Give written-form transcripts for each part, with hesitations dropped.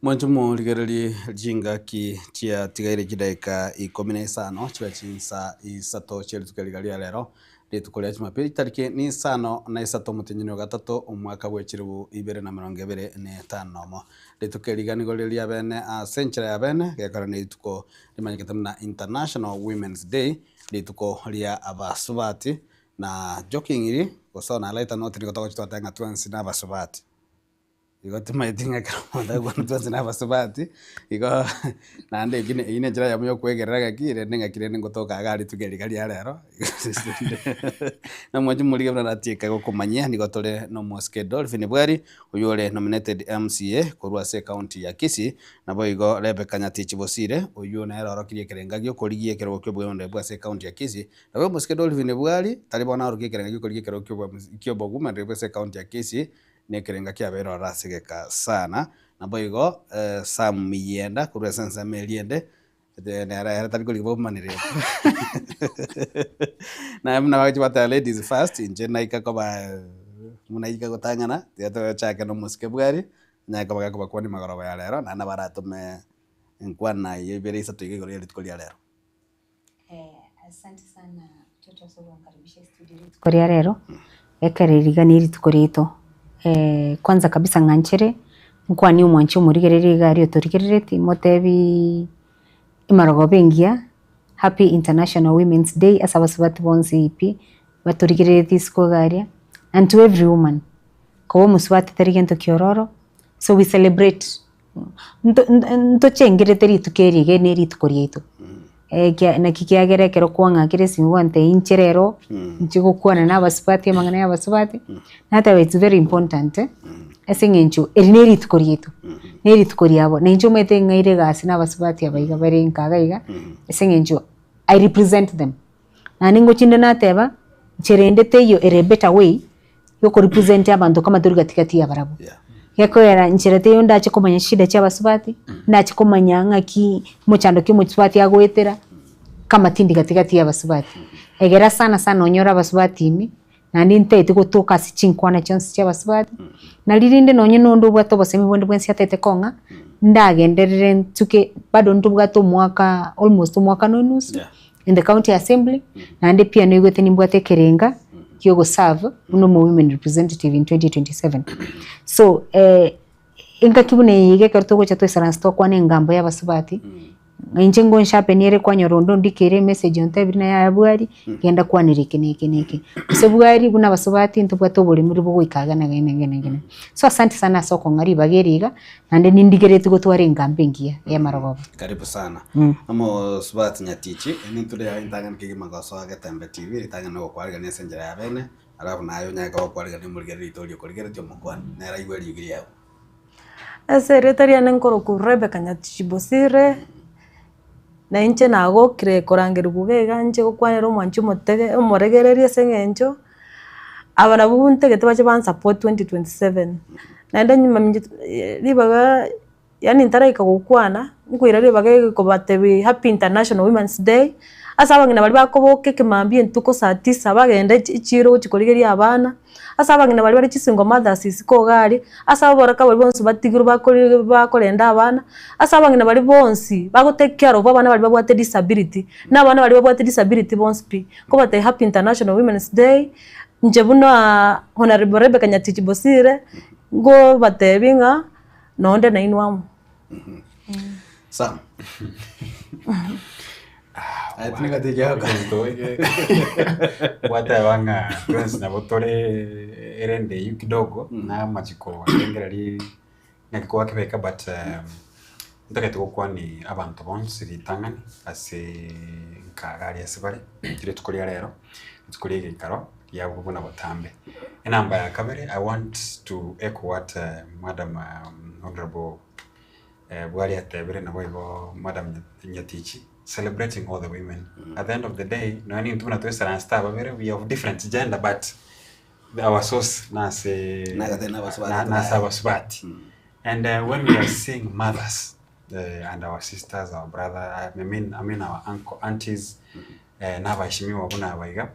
Mwanche morigererie chingaki chiatigaire chidaeka ikomi na isano chibe chinsa isato chia rituko riga ria rero, rituko ria Jumapili tariki ni isano na isato omotienyi o gatato omwaka bwe chilifu ibere na emerongo ebere na etano nomo. Rituko eri iga nigo rire ria bene ase enchera ya bene, gekora ne rituko rimanyekete buna International Women's Day, rituko ria abasubati, na jokingly gose on a lighter note nigo togochia twateba ng'a twensi na abasubati. Igo timaeti ng'a ekero omonto agokwana twensi na abasubati, igo naende eki eyio na enchera eyemo ya okwegerera ng'aki rende ng'aki rende ngotoka iga rituko eri iga ria rero, na mwanche morigie buna natieka gokomanyia nigo tore na omosike Dolphin Bwari, oywo ore nominated MCA korwa ase ecounty ya Kisii, naboigo Rebecca Nyatichi Bosire, oywo nere orokirie ekerenga giokorigia ekerogo kia obweonde bwa ase ecounty ya Kisii, Nabo omosike Dolphin Bwari, tari bono aorokia ekerenga giokorigia ekerogo kia obogumani bwa ase ecounty ya Kisii, Nekerenga kiabeire ororo ase egeka sana, naboigo Sam Miyienda korwa ase ensemo eria ende, nere ere tari korigia bomanire naye buna bagochia bateba ladies first, inche naika koba buna naika gotang'ana, tiga tochake na omosike bwari, onye koba gakobakwania magoroba ya rero, naende nabo aratome enkwana eyio ibere isato iga igoro ya rituko ria rero. Asante sana mtoto ase ogonkaribisha estudio rituko ria rero, ekero eri iga ne rituko riaito. Kwanza kabisa ng'anchere, nkwanie omwanchi omorigereria iga aria otorigerereti, motebiiii emarogoba engiya, happy international women's day ase abasubati bonsi pi, batorigerereti isiko iga aria, and to every woman, koba omosubati tari gento kiororo, so we celebrate. Ntochengerete rituko eri iga ne rituko riaito, naki kiagera ekero kwang'akire esimi gwantebia inche rero inche gokwana na abasubati amang'ana ya abasubati, nateba it's very important ase eng'encho eri ne rituko riaito, ne rituko riabo, na inche omanyete ng'aire egasi na abasubati aba iga bare nka iga iga, ase eng'encho I represent them. Naende ngochinde nateba, nchera ende teiyo ere a better way. Yokorepresent abanto kama tori gati gati ya barabwo. Gekogera nchera teiyo ndache komanya chishida chia abasubati, ndache komanya ng'aki omochando ki omosubati agoetera, kama tindi gati gati ya abasubati. Egera sana sana onyore abasubati ime, naende ntaeti gotoka ase chinkwana chionsi chia abasubati, nari rende nonye na onde obwate obosemi bonde bwensi ataete kong'a, ndagenderere ntuke bado ntobwate omwaka almost omwaka na enusu. In the county assembly, naende pia noigwete nimbwate ekerenga kiogoserve buna omo women representative in 2027. So engaki buna eye iga ekero togocha toisaranse tokwana engambo ya abasubati, ng'a inche ngonsharpenie ere kwanyora onde ondikeire emessage ontebirie naye yaya bwari, genda kwanera eke na eke na eke. Gose bwari buna abasubati ntobwate oboremeri bogoika iga na iga na iga na iga. So asante sana ase okong'a ribaga eri iga, Naende nindigeretie gotwara engambo engiya y'amarogoba. Karibu sana. Omosubati Nyatichi, nintore yaye entang'ani kegima gosoa Getembe TV, ritang'ani nogokwarigania ase enchera ya bene, alafu naye onyare koba okwarigania omorigereria rito oria okorigeretie omokwane, nere aigwe eriogi riago. Ase erieta riane nkorokwa Rebecca Nyatichi Bosire, na inche nagokire korangerigwa iga iga inche gokwanera omwanchi omotege omoregereria ase eng'encho, aba nabwo ntagete bache bansupport 2027. Naende nyuma ribaga yaani ntaraika gokwana, nkoira ribaga eri kobatebia happy international women's day, ase abang'ina baria bakoboka ekemambia entuko saa tisa bagenda echiiro gochia korigeria abana, ase abang'ina baria bare chisingle mothers isiko iga aria, ase ababoraka baria bonsi batigirwe bakori bakorenda abana, ase abang'ina baria bonsi bago take care of abana baria babwate disability, na abana baria babwate disability bonsi pi, nkobatebia happy international women's day, inche buna Honourable Rebecca Nyatichi Bosire, ngobatebia ng'a nonde nainwe amo. Sam. Aye tinigati ekiagera. Gwateba ng'a twensi nabo tore erende eywo kidogo na amachiko arengereria ng'aki gwakebeka but ntagete gokwania abanto bonsi ritang'ani ase nkaga aria ase bare rituko ria rero, rituko ria egeikaro riabo buna botambe. Enamba ya kabere I want to echo what madam honourable Bwari atebire naboigo madam Nyatichi, celebrating all the women. At the end of the day nonya nintwe buna toisaransete aba babere we are of different gender but our source nase Nagate nabasubati na- nase tobare. abasubati. And when we are seeing mothers and our sisters, our brother, I mean, I mean our uncle, aunties, na abaheshimiwa buna aba iga,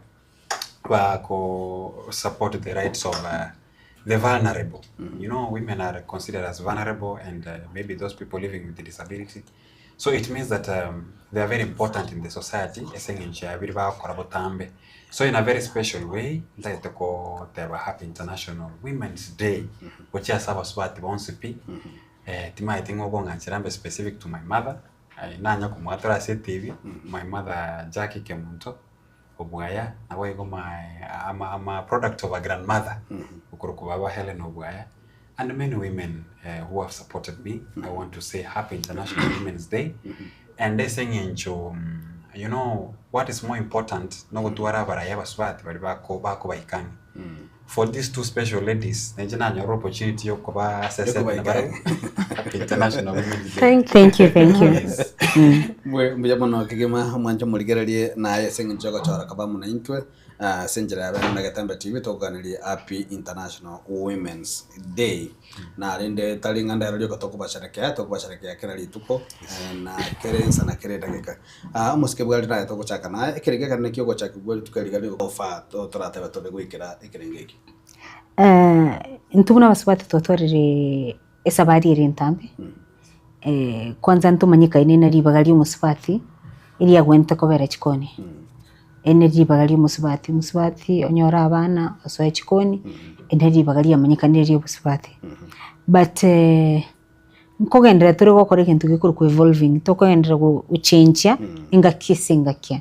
bako support the rights of. the vulnerable. You know women are considered as vulnerable and maybe those people living with disability. So it means that they are very important in the society ase eng'encho ya biria bagokora botambe. So in a very special way, ntagete koteba happy international women's day gochia ase abasubati bonsi pi, timaeti ng'a okong'anchera mbe specific to my mother, nanya komwatora ase etibi, my mother Jackie Kemunto. Obwaya, naboigo my am am a product of a grandmother okorokwa baba Hellen Obwaya and many women who have supported me I want to say happy international women's day and ase eng'encho you know what is more important nogotwara abarai abasubati baria bako bakobaikani for these two special ladies nainche nanyora opportunity yokoba ase esete nabarabwo happy international women's day. Thank you. Thank you, thank you. Yes. Mbuya mono kegima mwanche morigererie naye ase eng'encho yogochora koba amo naintwe ase enchera ya bene na Getembe TV tokoganerie Happy International Women's Day. Na rende tari ng'a ndero rioka tokobasherekea, tokobasherekea kera rituko na kera ensa na kera edageka. Omosike bwari naye togochaka naye, ekerengo ekero nakio ogochakigwa rituko eri riga ofa toratebe tobe goikera ekerengo ekio. Intwe buna abasubati twatwarire esabari ere entambe, kwanza ntomanyekaine na ribaga ria omosubati, eriagwenerete kobera chikoni, eri neri ribaga ria omosubati, omosubati onyore abana osoe chikoni, eri neri ribaga riamanyekanire ria obosubati. But nkogenderera tore gokora egento gekorokwa evolving, tokogenderera gochenjia engaki ase engakia.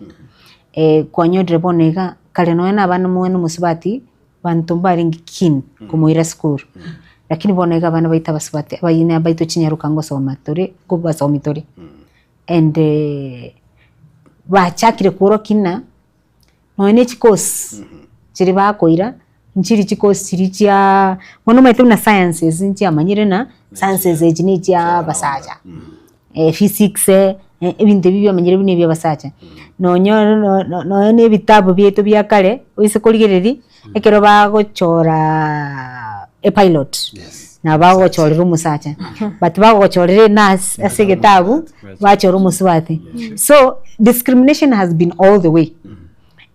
Kwanyorire bono iga, kare nonya na abana omwana omosubati, banto mbarenge keen komoira esukuru, lakini bono iga abana baito abasubati abaina baito chinyaroka ngosoma tore, nkobasomi tore and bachakire kworokia ng'a nonya na echikosi chiria bakoira, nchiri chikosi chiria chiaa bono omanyete buna sciences nchiamanyire ng'a sciences echi na echia abasacha, physics ebinto ebi biamanyire buna ebia abasacha. Nonye nonya na ebitabu biaito bia kare, oise korigereria, ekero bagochoraa epilot, nabo bagochorera omosacha, but bagochorera enurse ase egetabu, bachora omosubati. So, discrimination has been all the way,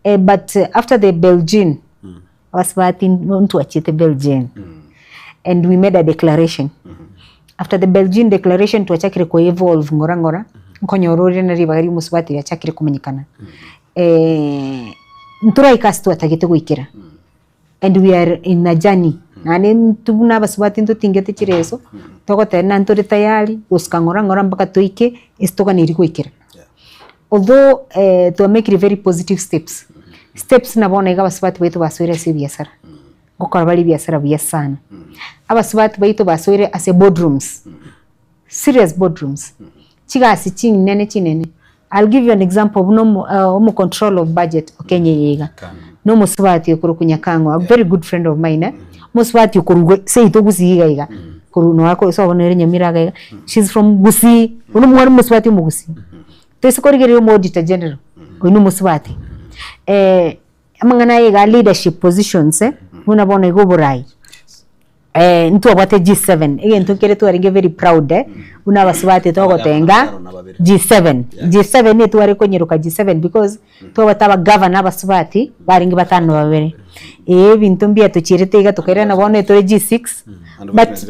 but after the Belgian, abasubati ntwachiete Belgian, and we made a declaration. After the Belgian declaration twachakire ko evolve ng'ora ng'ora, nkonyora ore na ribaga ria omosubati riachakire komanyekana. Ntoraika ase twatagete goikera, and we are in a journey, naende intwe buna abasubati ntotingete chireso, togoteba ng'a ntore tayari gosuka ng'ora ng'ora mpaka toike ase toganeiri goikera. Although twamekire very positive steps, steps buna bono iga abasubati baito basoire ase ebiasara, ngokora bare ebiasara buya sana. Abasubati baito basoire ase boardrooms, serious boardrooms, chigasi chinene chinene, I'll give you an example buna omo omo controller of budget o Kenya eye iga, na omosubati okorokwa Nyakang'o, a very good friend of mine, omosubati okorwa seito Gusii iga iga, korwa nonya korwa sobo nere Nyamira iga iga, she's from Gusii, bono omwana omosubati omogusii. Toise korigereria omo auditor general, oyio na omosubati, amang'ana aya iga leadership positions buna bono iga oborai. Ntwabwate G7, egento nkere twarenge very proud buna abasubati togotenga G7. G7 nigo tware konyeroka G7 because twabwate abagavana abasubati barenge batano na babere. Eeh ebinto mbiatochierete iga tokairana bono etore G6 but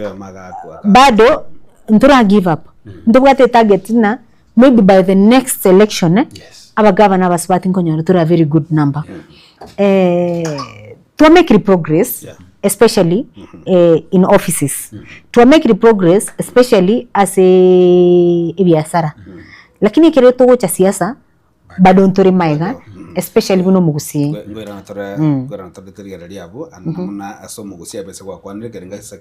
bado ntora give up, ntobwate etarget ng'a maybe by the next election abagavana abasubati nkonyora tore a very good number. Twamekire progress especially in offices, twamekire progress especially ase ebiasara, lakini ekero togocha siasa bado ntore magega especially buna omogusii. Ngoirana tore ngoirana tore torigereria abwo buna ase omogusii abese gwakwanire kere ngase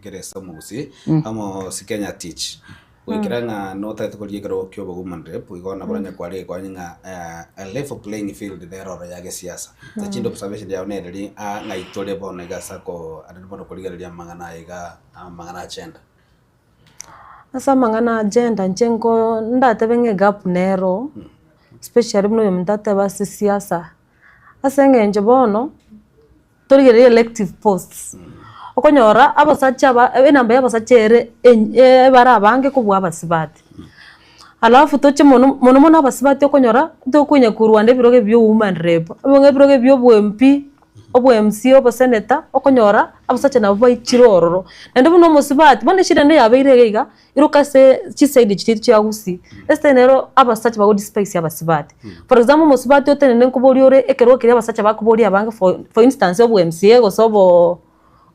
kere ase omogusii amo Kenya teach. Goikera ng'a notagete korigia ekerogo kia obowoman rep, igo nabo oranye kware gekonye ng'a a level playing field nere oro ya gesiasa. Chinde observation yao nere ri ng'ai tore bono iga ase ako arende bono korigereria amang'ana aya iga amang'ana a gender. Ase amang'ana a gender inche nko ndatebe ng'a egap nero, especially buna oyominto ateba ase siasa, ase eng'encho bono. Torigererie elective posts, okonyora abasacha aba enamba ya abasacha ere ebare abange kobua abasubati. Alafu toche mono mono mono abasubati okonyora tokonya korwana ebirogo ebi bia woman rep, ebirogo ebi bia obo MP. Obo MCA, oboseneta, okonyora abasacha nabo baichire ororo. Naende buna omosubati, bono eshida ende yabeire iga iga, iroka ase chiside echi chiaito chia gusii, eside nero abasacha bago despise abasubati. For example, omosubati otenene nkoboria ore ekerogo keria abasacha bakoboria abange for for instance obo MCA gose oboo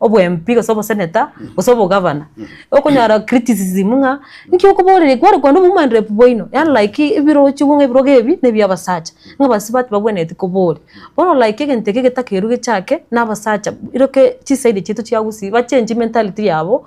obo MP gose oboseneta, gose obogavana, okonyora criticism ng'a nki okoboreria kware kogenda obowoman rep bwaino, yaani like ebirochio ng'a ebirogo ebi na ebia abasacha, ng'a abasubati babwenereti koboria. Bono like egento eke getakeirwe gechake na abasacha iroke chiside chiaito chia gusii bachengie mentality yabo,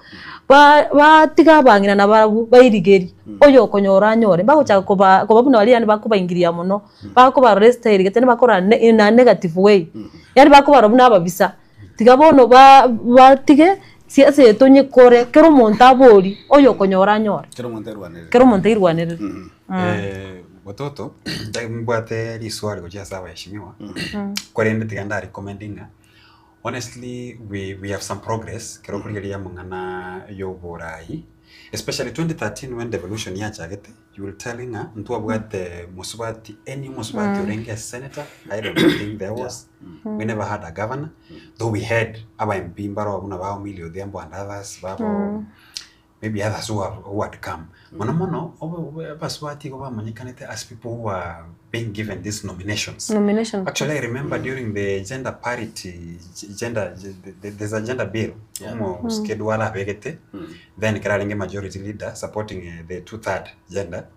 ba batige abang'ina nabarabwo bairigerie, oyo okonyora anyore, mbagochaka koba koba buna baria yaani bakobaingiria mono, bakobarora estyle gete nibakorora ne in a negative way, yaani bakobarora buna ababisa. Tiga bono ba batige siasa eye tonyekore, kera omonto abori, oyo okonyora anyore. Kera omonto airwanerere. Kera omonto airwanerere. Watoto, mbwate riswali gochia ase abaheshimiwa, korende tiga ndarecommend ng'a honestly we we have some progress ekero okorigereria amang'ana ya oborai, especially 2013 when devolution yachagete. You will tell ng'a ntwabwate mosubati any mosubati orenge a senator, I don't think there was. We never had a governor, though we had aba MP mbaro buna ba Millie Odhiambo and others babo maybe others who have who had come. Mono mono obo obo abasubati igo bamanyekanete as people who are being given these nominations. Nomination. Actually I remember during the gender parity gender there's a gender bill omo Duale abegete Then ekero arenge majority leader supporting the two third gender,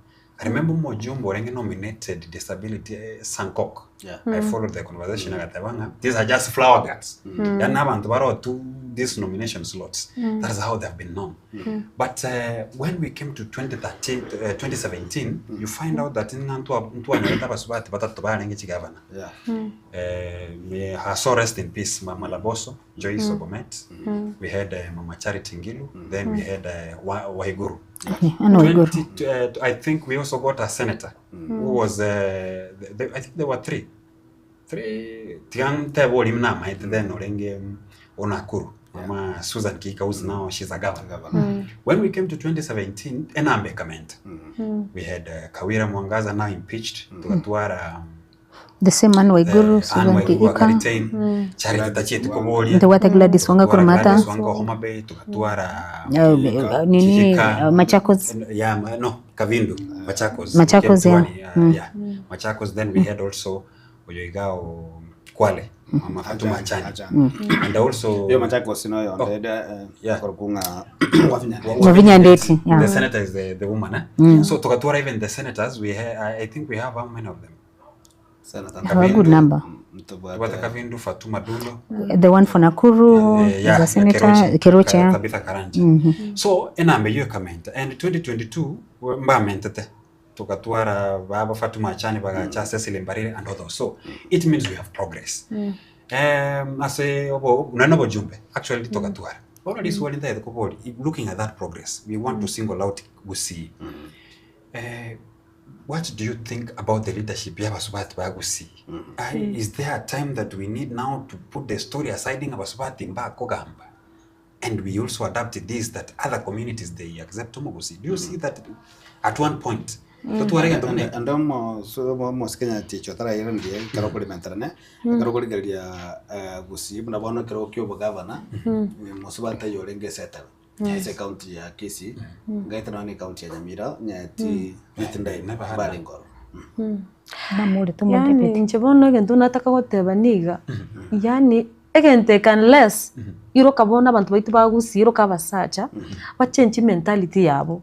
I remember omojumbe orenge nominated disability Sankok, I followed the conversation agateba ng'a these are just flower girls, yaani na abanto bare tu these nomination slots, that is how they have been known. But when we came to 2013 2017 you find out that ng'a ntwa ntwanyorete abasubati batato barenge chigavana, may her soul rest in peace Mama Laboso. Joyce Obomet, we had Mama Charity Ngilu, then we had Wa- Waiguru. Anne Waiguru. 20, I think we also got a senator who was, I think there were three. Three, tiga ntebe oria namaete then orenge o Nakuru, Mama Susan Kihika who's now she's a governor. When we came to 2017, enamba ekamenta. We had Kawira Mwangaza now impeached, tugatwara The same Anne Waiguru, Anne Susan Waiguru Kihika, akaretain, Charity tachieti koboria. Ntobwate Gladys Wanga Tugatwara korwa Mata. Gladys Wanga Homa Bay, tugatwara Nini Kihika. Machakos. Yeah, no, Kavindu, Machakos. Machakos, yeah. Kemtuani, yeah. Machakos, then we had also oyo iga o Kwale, Mama Fatuma Achani. Achani. And also Yo Machakos no yo ndede Yeah. korkunga wavinya. Wavinya Ndeti, yeah. The senator is the woman, eh? So tugatwara even the senators, we I think we have how many of them? Senator Have a good number. Mtubwate. Tubwate Kavindu, Fatuma Dulo. The one for Nakuru Eh, is yeah, a senator, Keroche, Keroche. yeah. Tabitha Karanja. So enamba eyo ekamenta and 2022 mbamentete tukatwara baba Fatuma Achani bagacha Cecily Mbarire and others. So it means we have progress. Ase obo none obojumbe actually tukatwara. Bono riswali ntaete kobori looking at that progress we want to single out Gusii. What do you think about the leadership ya abasubati ba Gusii? Is there a time that we need now to put the story aside ng'a abasubati mbakogamba and we also adapt this that other communities they accept omogusii? Do you see that at one point totware egento buna eke? Ande omosikenya ticho tarairaneria ekero okorimenterane ekero okorigereria Gusii buna bono ekero kia obogavana mosubati taiyo orenge esetero ase ecounty ya Kisii ngaete nonya na ecounty ya Nyamira onye ti Never had barenge ororo. Bamorete Yaani omodepute. inche bono egento nataka goteba niga, yaani egento eke unless iroka bono abanto baito ba gusii iroka abasacha, bachengie mentality yabo,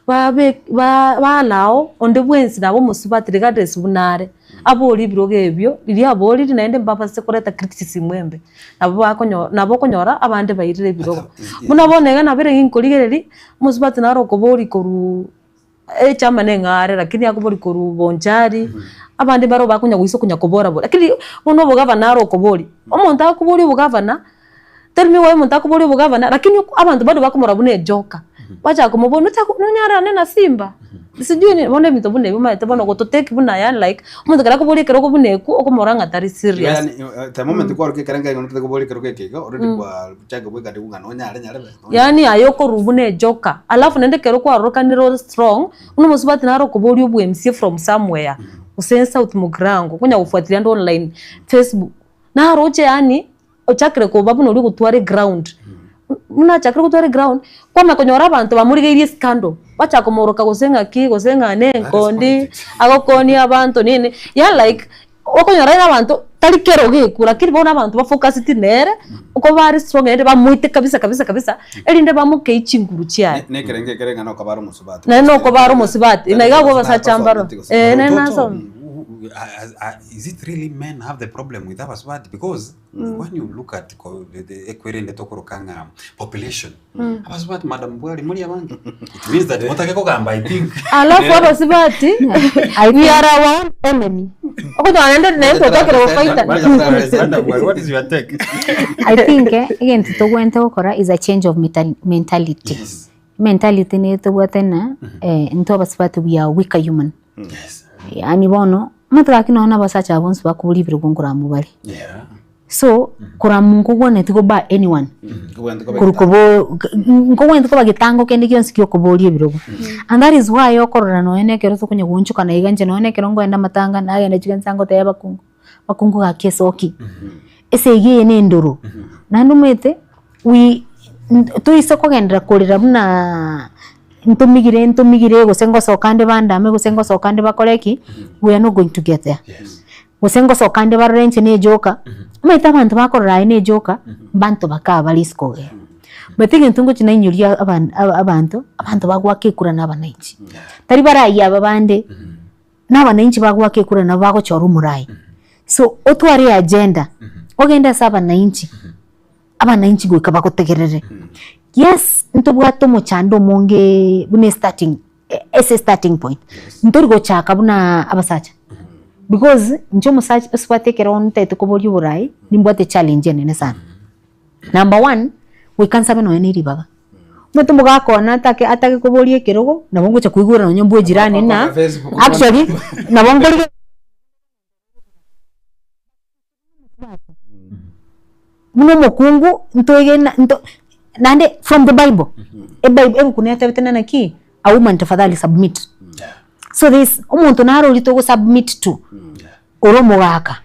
babe ba balao onde bwensi nabo omosubati regardless buna are, abori ebirogo ebio, riria aborire naende mbabase koreta criticism embe, nabo bakonyo nabo okonyora abande bairire ebirogo. Buna bono iga nabere ginkorigereria, omosubati naro okoboria korwa echama na eng'are lakini akoboria korwa bonchari, abande mbaro bakonya goisa okonya kobora bora. Lakini bono obogavana naro okoboria, omonto akoboria obogavana, tell me why omonto akoboria obogavana lakini abanto bado bakomorora buna ejoka, bachaka komoboria nochaka nonyarane na simba, sijui nini, bono ebinto buna ebio omanyete bono gototake buna yaani like, omonto ekero akoboria ekerogo buna ekwo, okomorora ng'a tari serious. Yaani the moment kwaruka ekero nkai ng'a koboria ekerogo eke iga already kwachaka goika ng'a nonyare nyarebe. Yaani aye okorwa buna ejoka, alafu naende ekero kwarorokanire ore strong, buna omosubati naro okoboria obwe MCA from somewhere, gose South Mugirango, okonya gofuatilia ande online, Facebook. Naroche yaani ochakire koba buna oria ogotwara eground, buna achakire gotwara eground, kwamanya konyora abanto bamorigeirie escandal, bachaka komoroka gose ng'aki gose ng'a ne enkondi, agokonia abanto nini, yaani like okonyora rero abanto tari kero gekwo lakini bono abanto bafocuseti nere, oko bare strong naende bamoite kabisa kabisa kabisa, erinde bamokei chinguru chiaye. Ne ekerengo ekere ng'a nokoba are omosubati. Naende nokoba are omosubati, na iga abwo abasacha mbaro, eh naende nasome. Is it really men have the problem with abasubati because when you look at ekwerende tokoroka ng'a population abasubati madam bwari muri abange it means that motake kogamba I think. Alafu abasubati we are our own enemy okonyora naende naende totokire gofaita. Madam Bwari, what is your take? I think eh, egento togwente gokora is a change of mentality. Yes. Mentality nigo tobwate ng'a intwe abasubati we are weaker human. Yes. Yaani bono, omanyete gaki nonye na abasacha aba bonsi bakoboria ebirogo nkoramwa bare. Yeah. So, koramwa nkogwenereti go buy anyone, korwa kobo nkogwenereti koba getango kende gionsi kia okoboria ebirogo. And that is why okorora nonye na ekero tokonya goonchoka iga inche nonye na ekero nkoenda amatanga nagenda chikanisa ngotebia abakungu, abakungu gaki esoki, esegi eye na endoro, naende omanyete we toise kogenderera korera buna ntomigire ntomigire gose ngosoka nde bandame gose ngosoka nde bakore ki, we are not going to get there. Gose ngosoka nde barore inche na ejoka, omanyete abanto bakorora aye na ejoka, mbanto baka bare isiko iga. But egento ngochia nainyoria aban abanto, abanto bagoaka ekura na abananchi, tari barayia aba bande, na abananchi bagoaka ekura nabo bagochora omorai. So, otware eagenda, ogende ase abananchi, abananchi goika bagotegerere. Yes, ntobwate omochando omongeeee buna estarting ase estarting point, ntori gochaka buna abasacha, because inche omosacha osibwate ekero ntagete koboria oborai, nimbwate echallenge enene sana. Number one, goika nsabe nonye na eribaga, omanyete omogaka one atake atake koboria ekerogo, nabo ngocha koigwera nonye mbwa ejirani ng'a actually nabo nkorigereria. Buna omokungu ntoegena nto naende from the bible, ebible ebuku netebete ng'a naki, a woman tafadhali submit. So there is omonto naro oria togo submit to, ore omogaka.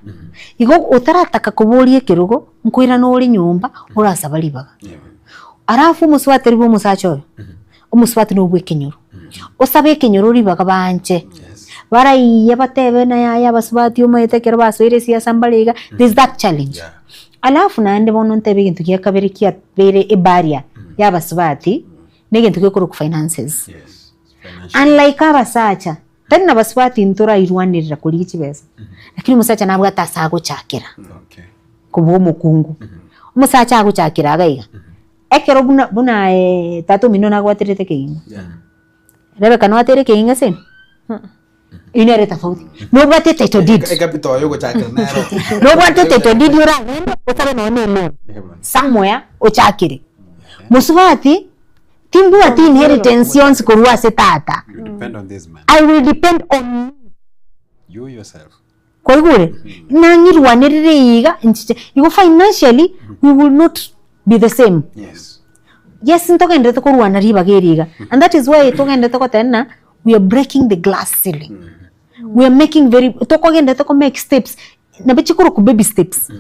Igo otarataka koboria ekerogo, nkoirana ore nyomba, orasaba ribaga. Alafu omosubati aria bwa omosacha oyo, omosubati nobwa ekenyoro, osabe ekenyoro ribaga baanche. Baraiye batebe naye aye abasubati omanyete ekero basoire esiasa mbare iga, there is that challenge. Yeah. Alafu naende bono ntebe egento gia kabere kiabeire ebarrier ya abasubati, na egento gekorokwa finances. Yes. Financial. Unlike abasacha, tari na basubati ntorairwanerera korigia chibesa, lakini omosacha nabwate ase agochakera Okay. kobua omokungu. Omosacha agochakera iga iga, ekero buna buna tata omino nagwaterete kegima. Yeah. Rebecca noatere ekeing'a ase ime? Eyio nere etofauti. Nobwate etitle deed. Ecapital oyo ogochakera nero. Nobwate etitle deed oragende osabe nonye na eloan somewhere ochakere. Mosubati, timbwati inheritance yonsi korwa ase tata. You depend on this man. I will depend on me. You yourself. Kwaigure? Nang'irwanerere iga nchiche. Igo financially we will not be the same. Yes. Yes ntogenderete korwana ribaga eri iga and that is why togenderete goteba ng'a we are breaking the glass ceiling. We are making very tokogenderete ko make steps nabo chikorokwa baby steps.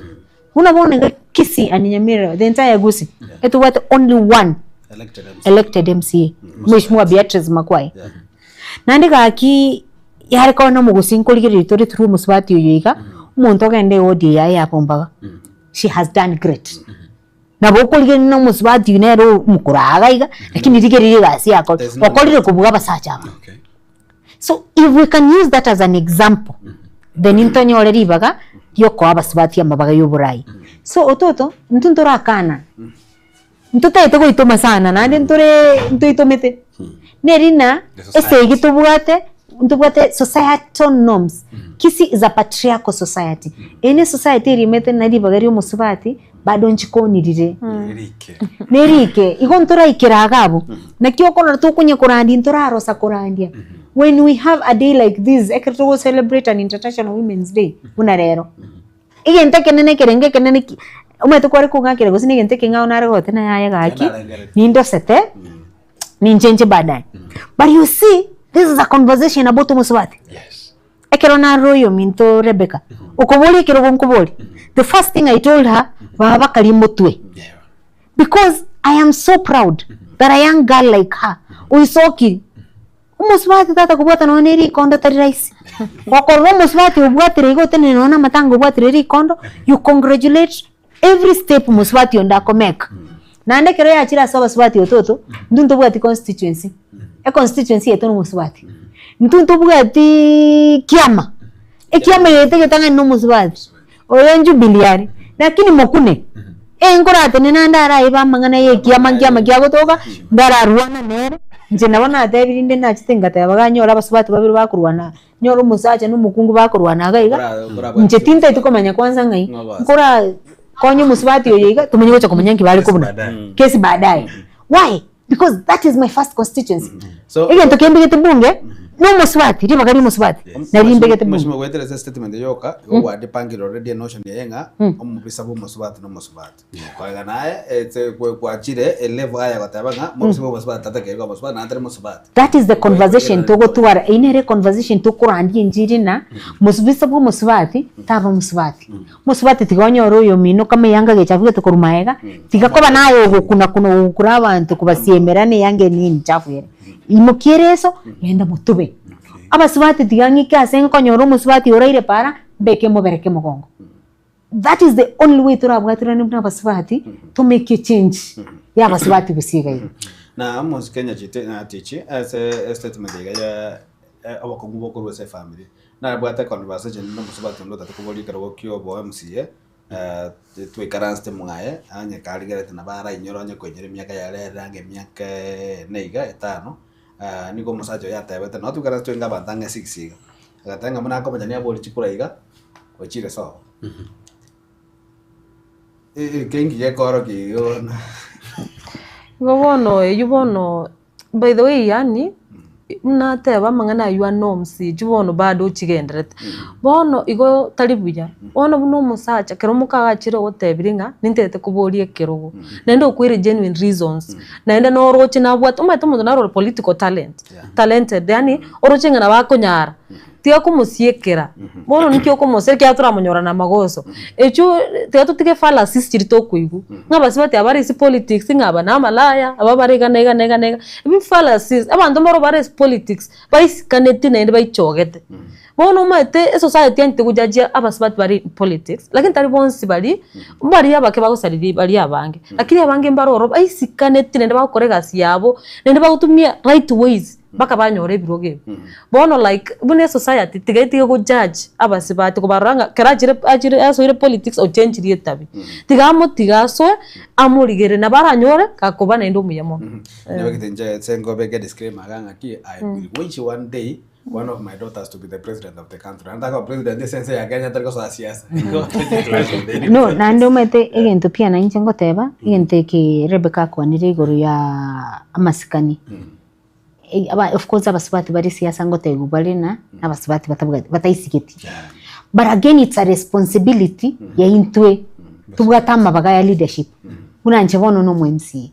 Buna bono iga Kisii and Nyamira the entire Gusii etobwate only one Elected MCA. elected MCA Mheshimiwa Beatrice Makwai. Naende gaki yare koba na omogusii nkorigereria tore through omosubati oyo iga, omonto ogende ewodi yaye ya Bombaga, she has done great. Nabo okorigereria na omosubati oyo nere omokoraga iga, lakini rigereria egasi yakora, There's no okorire kobua abasacha aba. Okay. So if we can use that as an example, then ntonyore ribaga riokoa abasubati amabaga ya oborai. So ototo, intwe ntorakana. Ntotagete goitoma sana naende ntore ntoitomete, neri ng'a The society. esegi tobwate, ntobwate societal norms. Kisii is a patriarchal society. Eye ne society erimete na ribaga ria omosubati bado nchikonirire. Erike. Nerike, igo ntoraikera iga abwo, naki okorora tokonya korandia ntorarosa korandia. When we have a day like this, ekero togo celebrate an international women's day, buna rero. Egento ekenene ekerenge ekenene ki, omanyete kware kong'akera gose na egento ekeng'ao nare goteba naye aye gaki, nindosete, ninchenche baadaye. But you see, this is a conversation about omosubati. Yes. Ekero narora oyominto Rebecca, okoboria ekerogo nkoborie, the first thing I told her, baba karia motwe. Because I am so proud that a young girl like her, oisokire, omosubati tata kobwata nonya ne rikondo tari rahisi. Gokorora omosubati obwatire iga otenene nonya na amatanga obwatire rikondo, you congratulate every step omosubati onde akomake. Naende ekero yachire ase abasubati ototo, intwe ntobwati constituency, econstituency yaito na omosubati. Intwe ntobwatiiii kiama, ekiama yaito egetang'ani na omosubati, oyo Jubilee are, lakini mokune, enkoratenene naende araibe amang'ana ya ekiama nkiama kiagotoka, ndararwana nere, inche nabo natebirie rinde nachete ngateba ganyore abasubati babere bakorwana Nyora omosacha na omokungu bakorwana iga iga, inche tintaeti komanya kwanza ng'ai, nkora konya omosubati oyo iga, tomanye gocha komanya nki bare kobuna, kesi baadaye. Why? Because that is my first constituency. So- Egento kembegete bunge, na omosubati, ribaga ria omosubati, nari mbegete bunge. Mheshimiwa goetera ase statement yoka, igo gwadepangire already enotion eye ng'a omobisa bwa omosubati na omosubati. Koega naye ase gwachire elevel aye goteba ng'a mobisa bwa omosubati tatakeire koba mosubati naende tari mosubati. That is the conversation togotwara, eyio nere econversation tokorandia enchiri ng'a mosubisa bwa omosubati taba omosubati. Omosubati tiga onyore oyomino kama eyanga gechabugete korwa maega, tiga koba naye ogokuna kuna ogokura abanto kobasiemera na eyanga eye nigo enchafu ere. Imokia ereso, genda motube. Abasubati tiga ng'ike ase nkonyora omosubati oraire para, mbeke mobereke mogongo. That is the only way torabwaterane buna abasubati to make a change ya abasubati gose iga iga. Na omonsi Kenya chite natichi ase estatement iga ya obokong'u bokorwa ase efamiri, nabwate conversation na omosubati onde otagete koboria ekerogo kia obo MCA, twaikaransete mwaye, onye karigerete nabo arainyore onye koinyora emiaka yare ere ange emiaka ene iga etano, nigo omosacha oye atebete nabo twaikaransete twainga abanto ang'e six iga, agateba ng'a buna akomanya niabori chikura iga. Ochire sobo. Eke inki gekorokia igo bono? Igo bono eywo bono by the way yaani buna nateba amang'ana aywo a norms echio bono bado ochigendererete. Bono igo tari buya, bono buna omosacha ekero mokagachire ogotebirie ng'a nintagete koboria ekerogo, naende okoire genuine reasons, naende noroche nabwate omanyete omonto naro ore political talent, talented yaani oroche ng'a nabo akonyara. Tiga komosiekera, bono ninki okomosera ekiagera toramonyora na amagoso. Echio tiga totige fallacies chiria tokoigwa, ng'a abasubati aba bare ase politics ng'a aba na amalaya, aba bare iga na iga na iga na iga, ebi fallacies, abanto mbaro bare ase politics, baisikaneti naende baichogete. Bono omanyete esociety yanchete gojudge abasubati bare in politics, lakini tari bonsi baria, mbaria abake bagosariria baria abange, lakini abange mbare ororo baisikaneti naende bagokora egasi yabo, naende bagotumia right ways. Mpaka banyore ebirogo ebi. Bono like buna esociety tiga etige go judge abasibati kobarora ng'a kero achire achire asoire politics ochenchirie etabi. Tiga amotige asoe, amorigerere nabo aranyore gakoba naende omuya mono. Nabegete inche ase nkobeka edisclaimer iga ng'aki I will wish one day one of my daughters to be the president of the country. Naende takoba president ase ense ya Kenya tari gosoa siasa. No, naende omanyete egento pia nainche ngoteba, egento eke Rebecca akwanire igoro ya amasikani. Of course abasubati bare siasa ngotebiwa bare na abasubati batabwati bataisigeti. But again it's a responsibility ya intwe tobwate amabaga ya leadership buna inche bono na omo MCA.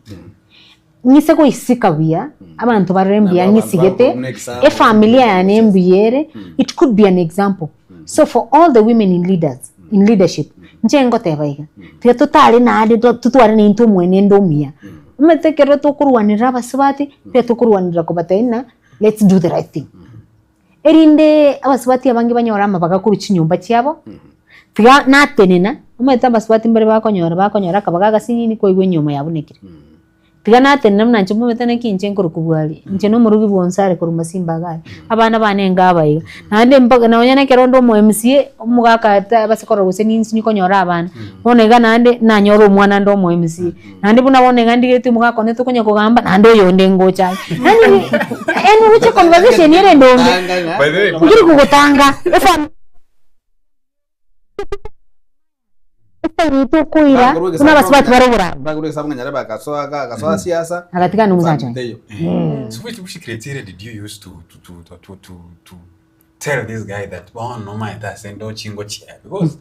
Ng'ise goisika buya abanto barore mbuya Nabo abanto ng'isigete, bagokora buna example. efamily yane mbuya ere, it could be an example. So for all the women in leaders in leadership, inche ngoteba iga, tiga totare naende totware naintwe omwenendo omuya. Omanyete ekero tokorwanerera abasubati, tiga tokorwanerera kobatebia ng'a let's do the right thing. Erinde abasubati abange banyore amabaga korwa chinyomba chiabo, tiga natenena, omanyete abasubati mbare bakonyora bakonyora akabaga agasinini kwaigwa enyiomo yabunekire. Tiga natenena buna inche momanyete naki inche nkorokwa bwari, inche na omorugi bwa Onsare korwa Masimba iga aria, abana bane niga aba iga. Naende mpaka nonya na ekero onde omo MCA, omogaka tabasa korora gose ninsinye konyora abana, bono iga naende nanyore omwana nde omo MCA. Naende buna bono iga ndigetie omogaka one tokonya kogamba, naende oyonde ngocha are. Yaani yaani oroche conversation ere endonge, By the way, nkeri kogotanga, efam. Etairete okoira buna abasubati bare oborabu. Bakorwa egesabu ng'a nyarebe agasoa iga agasoa siasa. Agatigana na omosacha oye. Teiyo. So which, which criteria did you use to to to to to to tell this guy that bono nomaete ase ndochi ngochia because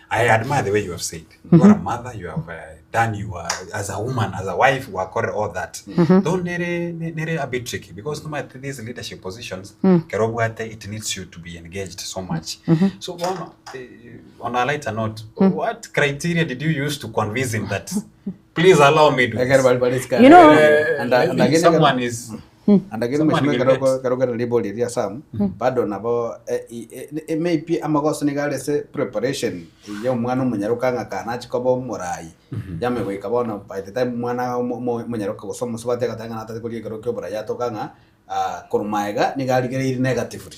I admire the way you have said you are a mother you have done your as a woman as a wife gwakorire all that though nere nere a bit tricky because nomaete these leadership positions ekero obwate it needs you to be engaged so much so bono on a lighter note what criteria did you use to convince him that please allow me do Ekero this bari bari You know- And and again someone is and again Someone mheshimiwa will kero get. kero kero ribori ria Sam bado nabo eh, maybe amagoso niga are ase preparation ya omwana omonyaroka ng'a kana achi koba omorai yame goika bono by the time omwana omonyaroka gose omosubati agateba ng'a natagete koria ekero kia oborai atoka ng'a korwa maega nigo arigereiri negatively.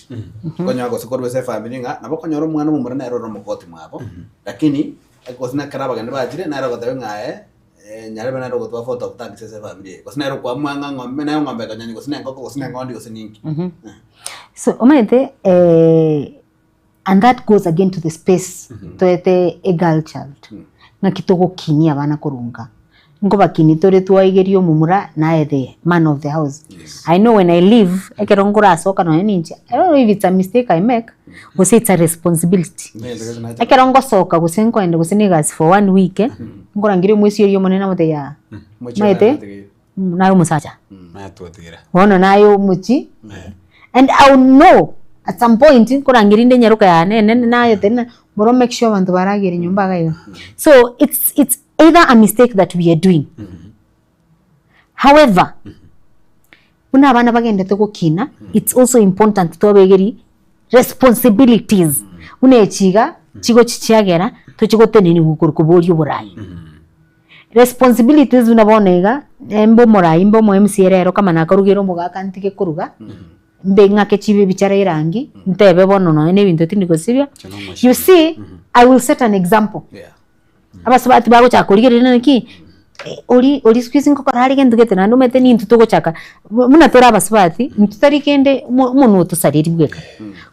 Okonyora gose korwa ase efamiri ng'a nabo okonyora omwana omomura nere ore omokoti mwabo, lakini gose nekero abageni bachire nere ogoteba ng'a aye nyarebe nere ogotwa vote of thanks ase efamiri eye, gose nere okoamua ng'a ng'ombe naye eng'ombe ekonyenya gose na engoko gose na eng'ondi gose ninki. So omanyete and that goes again to the space toete a girl child ng'aki togokinia abana korwa nka. Nkobakinia tore twaigeria omomura naye the man of the house. I know when I leave ekero nkorasoka nonye ninche I don't know if it's a mistake I make gose it's a responsibility. Ekero ngosoka gose nkoenda gose na egasi for one week nkorangeria omoisia oria omonene namotebia yaa omanyete naye omosacha. Bono naye omochie and I will know at some point nkorangeria inde enyaroka yane enene naye tena boro make sure abanto baragere nyomba iga iga. So it's it's either a mistake that we are doing. However, buna abana bagendete gokina, it's also important twabegerie responsibilities buna echi iga chigochi chiagera tochi goteneniwa korwa koboria oborai. Responsibilities buna bono iga, mbe omorai mbe omo MCA rero kama nakarugire omogaka ntige koruga, mbe ng'ake chibe ebichara erangi, ntebe bono nonye na ebinto tindi gosibia, you see I will set an example. Abasubati bagochaka korigereria naki, oria oria siku hizi nkokora are gento gete naende omanyete nintwe togochaka buna tore abasubati, intwe tari kende omo omonwe otosareri bweka.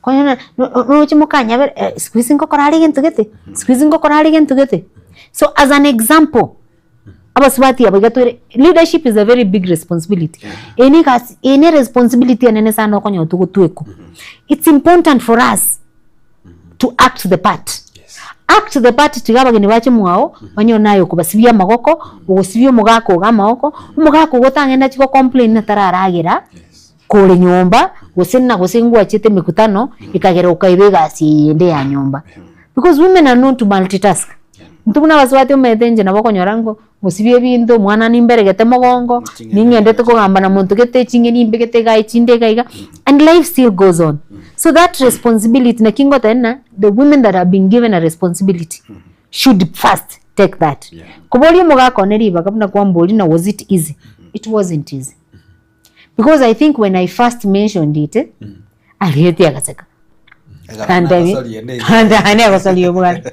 Konya roche mokanyabera siku hizi nkokora are gento gete, siku hizi nkokora are gento gete. So as an example, abasubati aba iga tore leadership is a very big responsibility. Eye ne egasi eye ne responsibility enene sana okonyora togotwekwa. It's important for us to act the part. Act the part tiga abageni bache mwao, banyore naye okobasibia amagoko, ogosibia omogaka ogo amagoko, omogaka ogo otang'ende achie go complain ng'a tararagera, kore nyomba, gose na gose ngwachete emekutano, ekagera okaiba egasi eye ende ya nyomba. Because women are known to multitask. Intwe buna abasubati omanyete inche nabo okonyora ngo ngosibia ebinto, omwana nimberegete mogongo, ning'endete kogamba na monto gete ching'eni nimbegete iga echinde iga iga, and life still goes on. So that responsibility naki ngoteba ng'a the women that have been given a responsibility should first take that. Koboria omogaka one ribaga buna kwamboria ng'a was it easy, it wasn't easy. Because I think when I first mentioned it, arigetie agaseka. Akantebi, ande agosoria obwate.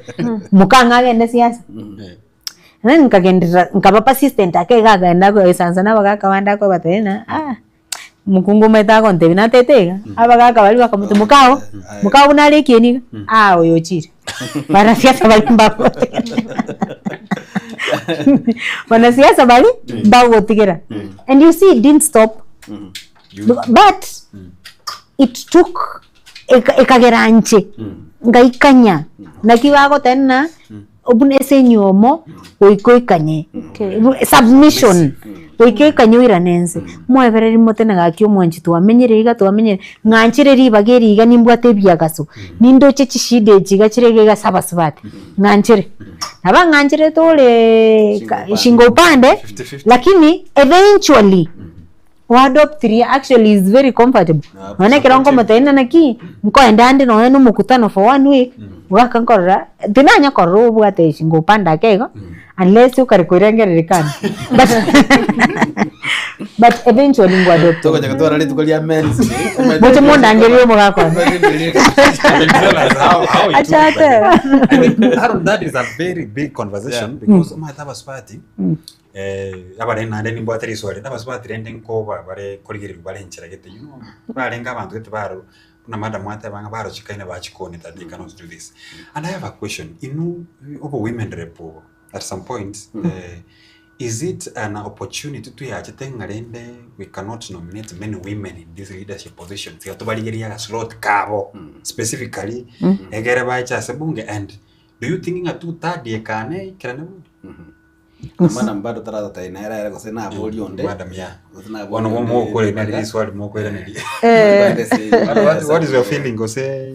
Mokang'a agende siasa. Then nkagenderera nkaba persistent ake iga akagenda agoisansa na abagaka bande akobatebia ng'a ah, mokungu omanyete agontebia natete iga, abagaka baria bakamotebia mokao, mokao buna are ekieni iga, ah oyo ochire. Wanasiasa baria mbagotigera wanasiasa baria mbagotigera. And you see it didn't stop, but it took ekagera inche ngaikanya naki bagoteba ng'a buna ase enyomo goika oikanye submission goika oikanye oirane ense. Moebereri motene gaki omwanchi twamenyire iga twamenyire ng'anchire ribaga eri iga nimbwate ebiagaso, nindoche chishida echi iga chire iga iga ase abasubati, ng'anchire. Nabo ang'ancherete ore shingo upande, lakini eventually oadoptirie actually is very comfortable. Nonya ekero nkomotebia ng'a naki, nkoenda ande nonya na omokutano for one week, mpaka nkorora, tinanya korora obwate shingo upande ake igo, unless okare koirengereria kando but but eventually ngwadopt. Togocha gotwara rituko ria men's day. Moche mondangerie omogaka one. Tell us how it Acha works, by the way. ate. I think, Aaron, that is a very big conversation because omanyete abasubati abarende naende nimbwate riswali rinde abasubati rende nkoba bare korigererwa bare enchera gete you know barenge abanto gete baro buna madam ateba ng'a barochikaine bachikoni that they cannot do this. And I have a question, inwe obo women rep obo at some point. Is it an opportunity tweyachete ng'a rende we cannot nominate many women in these leadership positions iga tobarigererie agaslot kabo specifically egere bache ase bunge and do you think ng'a two third ekane eikerane bunge? Madam bado taratotebia nere ere gose naborie onde. Madam yeah. Gose naborie Bono onde mokoiraneria ribaga. riswali mokoiraneria. Bande ase- What, what is your feeling gose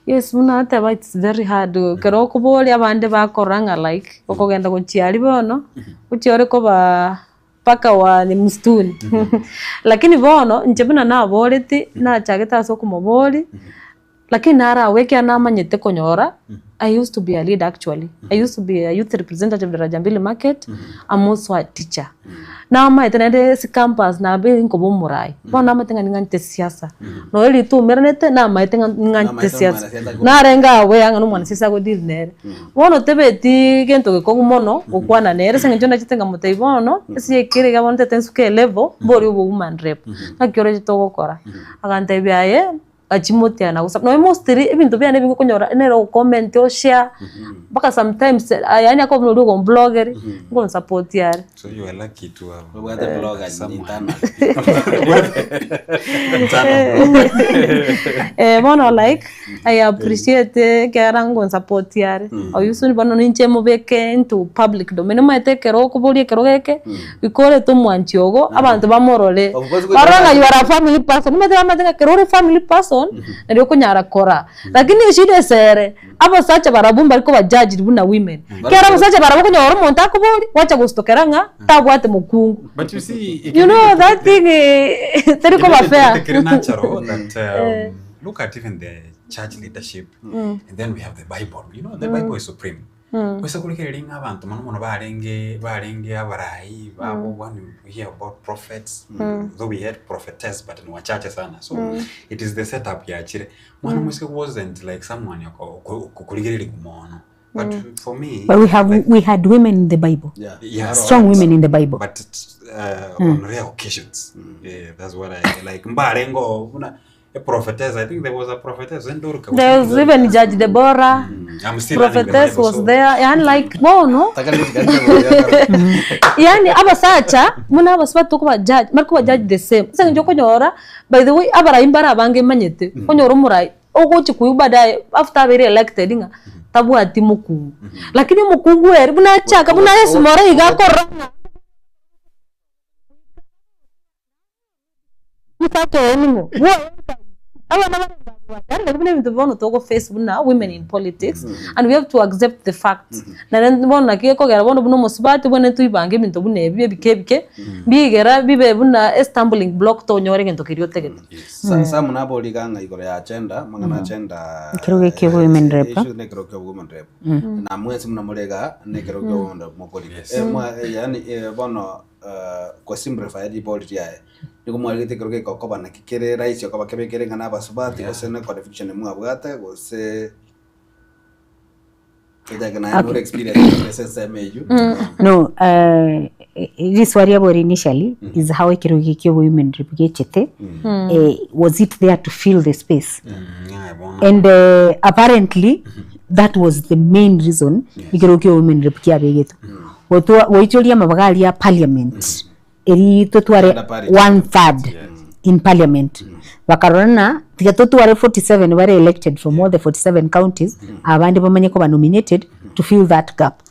Yes buna nateba it's very hard ekero okoboria abande bakorora ng'a like okogenda gochia aria bono, gochia ore kobaa mpaka wa ni msituni lakini bono inche buna naboreti, nachagete ase okomoboria, lakini naro agwo ekiagera namanyete konyora, I used to be a leader actually, I used to be a youth representative Daraja Mbili market, I'm also a teacher. Namaete naende ase campus nabeire nkoba omorai, bono namanyete ng'a ning'anchete siasa, nonya ritumeranete namaete ng'a ning'anchete Namaete siasa, omwanasiasa ago- narenge aware ng'a na omwanasiasa ago deal nere. Bono tebetiiii gento gekong'u mono gokwana nere ase eng'encho nachete nkamotebia bono, ase ekere iga bono ntete nsuke elevel, mbori obo woman rep, ng'aki oroche togokora? Agantebia aye, achimotia na gosaba, nonya mostly ebinto biane ebinge okonyora nere ogokomenti oshare, mpaka sometimes yaani akoba buna oria ogomblogeria, ngonsapotia are. So you are lucky to have Obwate blogger someone. internal. Internal blogger. Eh, bono like, I appreciate ekero ngonsapotia are, oyio soon bono ninche mobeke into public domain, omanyete ekero okoboria ekero geke, Iko orete omwanchi ogo, abanto bamorore. Of course, Barore ng'a you are a family person. Omanyete bamanyete ng'a ekero ore family person, nario okonyara kora. Lakini eshida ase ere, abasacha barabwo mbari koba judged buna women. Ekero abasacha barabwo okonyora omonto akoboria, gwacha gositokera ng'a tabwate mokungu. But you see, You know that thing eh, teri koba fair. Kere natural that look at even the church leadership and then we have the Bible. You know, the Bible is supreme. Gose korigereria ng'a abanto mono mono barenge barenge abarai babo when we hear about prophets though we had prophetess but ni wachache sana so it is the set up yachire. Mwana omoiseke wasn't like someone okorigereria mono but for me But we have like, we had women in the Bible. Yeah. yeah, Strong women in the Bible. but on rare occasions yeah, that's what I like mbarengo buna A prophetess, I think there was a prophetess when Dorika was There was even Judge Deborah, I'm still learning the prophetess Bible, was so- there. Yani like bono Taka nikuchikanisa yani abasacha buna abasubati tokoba judge bari koba judge the same ase eng'encho okonyora by the way abarai mbare abange manyete okonyora omorai ogochi koigwa baadaye after abeire elected ng'a tabwati mokungu lakini omokungu ere buna achaka buna Yesu more iga akorora ng'a. Omosacha oye ning'o? Bwoye nkai? Abana bare mbabwate. Yaani nari buna ebinto bono togo face buna women in politics and we have to accept the fact. Naende bono naki gekogera bono buna omosubati bwenerete toibange ebinto buna ebi ebike ebike, bigera bibe buna a stumbling block tonyore egento keria otagete. Sam nabori iga ng'a igoro ya agenda, amang'ana agenda Ekerogo ekio women rep. issue na ekerogo kia women rep. Na mwensi buna more igaa na ekerogo kia women rep mokorika. Yaani bono Gosimplify ribori riaye, nigo mwarigete ekero gekoba naki kere rahisi okoba kebe kere ng'a nabasubati gose ne qualification mwabwate gose tochake naye nore experience ase ensemo eywo. No, riswali riabori initially is how ekero giki women rep gechete, was it there to fill the space? Yeah, bono. And apparently that was the main reason ekero kia women rep kiabegetwe. Gotwa goichoria amabaga aria a parliament eri totware Gender parity. one third in parliament bakarora ng'a tiga totware 47 bare elected from all the 47 counties abande bamanye koba nominated to fill that gap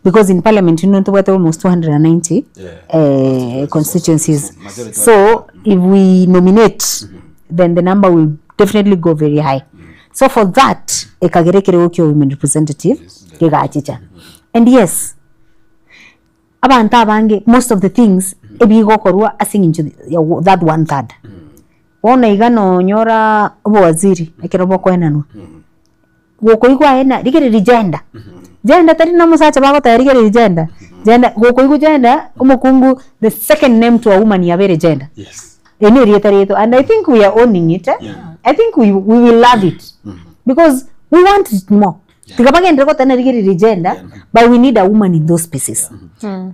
because in parliament you know ntobwate almost 290 Yeah. constituencies Majority so if we nominate then the number will definitely go very high so for that ekagera ekerogo kia women representative kegachicha And yes, abanto abange most of the things ebigokorwa ase eng'encho ya that one third. Bono iga nonyora obowaziri ekero bokoenanwa, gokoigwa aye na rigereria gender, gender tari na omosacha bagoteba rigereria gender, gender gokoigwa gender omokungu the second name to a woman yabere gender. Yes. Eri na erieta riaito and I think we are owning it eh, I think we we will love it because we want it more. Tiga bagenderere goteba rigereria gender but we need a woman in those spaces.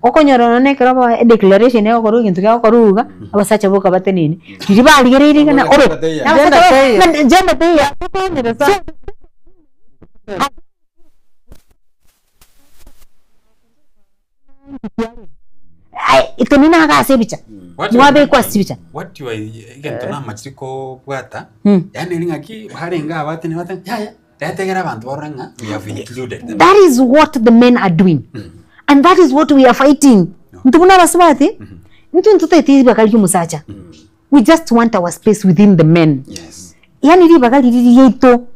Okonyora nonya na ekero ba edeclaration egokorwa egento kegokorwa iga, abasacha boka batenene, riria barigereirie iga na obe Gender teiyo. na abasacha ba gender teiyo. Aye, tenena iga ase ebicha, What you- mwabekwa ase chibicha. What you are egento namachire kobwata, Mm. yaani eri ng'aki barenge abatene bateba yaya, retegera abanto barore ng'a we have included them. That is what the men are doing. And that is what we are fighting. Intwe buna abasubati, intwe ntotagete ribaga ria omosacha. We just want our space within the men. Yes. Yaani ribaga riria riaito,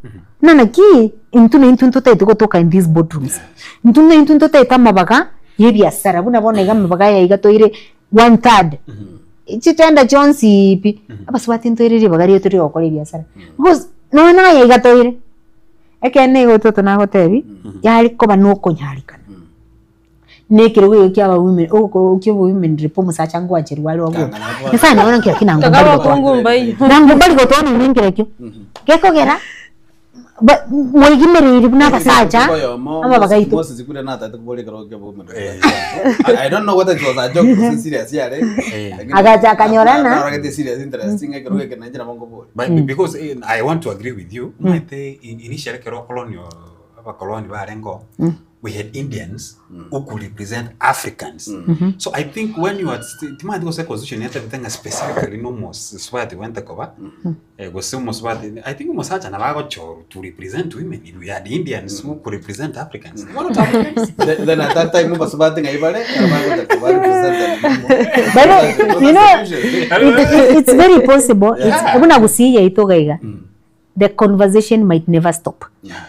buna naki intwe na intwe ntotagete gotoka in these boardrooms. Intwe na intwe ntotagete amabaga ya ebiasara buna bono iga amabaga aya iga toire one third, chitenda chionsi pi, abasubati ntoire ribaga riaito ria gokora ebiasara. Because nonya naye iga toire, ekeene igo toto nagotebi, yare koba na okonyarikana. Na ekerogo ekio kia aba women oko kia obowomen rep omosacha ngoancherwa are obwo. Nyasaye nabo naki lakini nango mbari gotoa. Abakungu mbai. Nango mbari gotoa nonya nkere ekio. Gekogera ba mwaigimereiri buna abasacha amabaga aito. Moses kure natagete koboria ekerogo kia obowomen rep. I don't know whether it was a joke gose serious yare. Lakini Agacha akanyorana. narorete serious interesting ekerogo eke nainche nabo nkoboria. But because eh, I want to agree with you, omanyete initially ekero colonial abakoloni barenge oo, we had Indians who could represent Africans. So I think when you are sti- timanyeti gose constitution yatebete ng'a specifically no omosubati gwente koba eh, gose omosubati I think omosacha nabo agochorwa to represent women if we had Indians who could represent Africans. They were not Africans. Then then at that time mubasubati ng'ai bare ekero bagotaka ba represented But you know, it's very possible. It's Yeah. buna gusii yaito iga iga. The conversation might never stop. Yeah.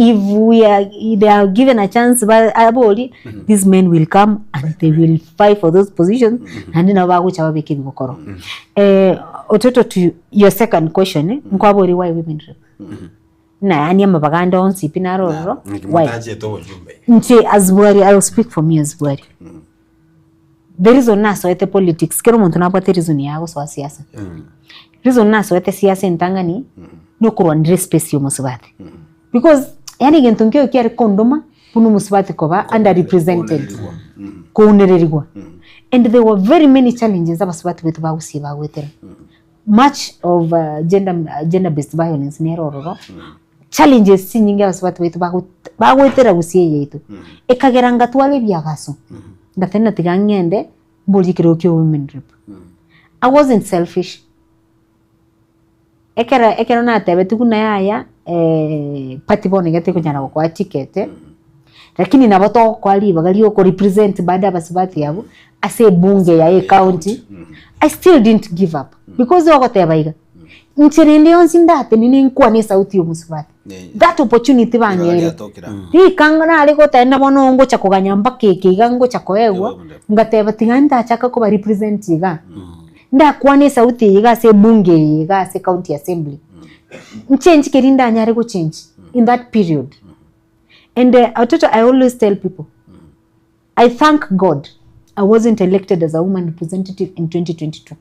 If we are, if they are given a chance ba abori, these men will come and they will fight for those positions naende nabo bagocha babeke ebigokoro. Eh, ototo to your second question, eh, nkwabori why women rape. Na yaani amabaga ande onsi pi naro ororo, why? Motachete obojumbe. Nche as Bwari, I will speak for me as Bwari. The reason nasoete politics, kera omonto nabwate reason yaye agosoa siasa. Reason nasoete siasa entang'ani, nokorwanera espace ya omosubati. Because yaani egento nkeiyo kiare kondoma buna omosubati koba underrepresented, kounererigwa. And there were very many challenges abasubati baito bagosie bagoetera. Much of gender, gender based violence nere ororo, challenges chinyinge abasubati baito bago bagoetera gusii eye yaito. Ekagera ngatwara ebiagaso, ngateba tiga ng'ende mborie ekerogo kia women rep. I wasn't selfish. Ekero ekero natebetigwe buna yaya party bono iga tekonyara gokoa ticket, lakini nabo togokoa ribaga ria okorepresent bado abasubati abwo ase ebunge ya ecounty, I still didn't give up because ogoteba iga, inche rende yonsi ndatenene nkwane esauti ya omosubati, that opportunity bang'eire, rikang'o nare goteba na bono ngocha koganya mpaka eke iga ngocha koegwa, ngateba tiga ntachaka koba represent igaa, ndakwane esauti eye iga ase ebunge eye iga ase county assembly, nchenji keria ndanyare gochenji in that period. And watoto I always tell people, I thank God I wasn't elected as a woman representative in 2022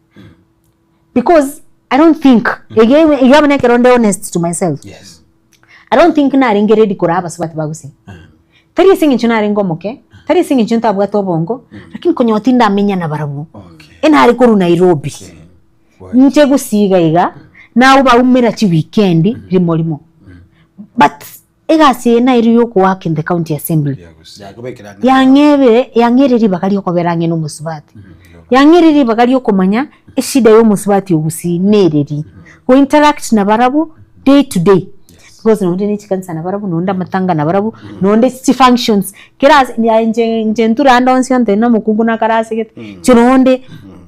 because I don't think ege iga buna ekero nde honest to myself Yes. I don't think narenge ready koraa abasubati ba gusii tari ase eng'encho narenge omoke tari ase eng'encho ntabwate obongo lakini konya tindamenya nabarabwo Okay. enare korwa Nairobi Right. inche gusii iga iga nabo baumera chiweekend rimo rimo but egasi eye naerio ya okowork in the county assembly Yeah, gusii. Yakobekera ang'e. yang'ebire yang'eire ribaga ria okobera ang'e na omosubati yang'eire ribaga ria okomanya eshida ya omosubati ogusii nereri go interact nabarabwo day to day because nonde ne chikanisa nabarabwo nonde amatanga nabarabwo nonde chifunctions kera ase aye inche inche nture ande onsi onte na omokungu nakarasegete inche nonde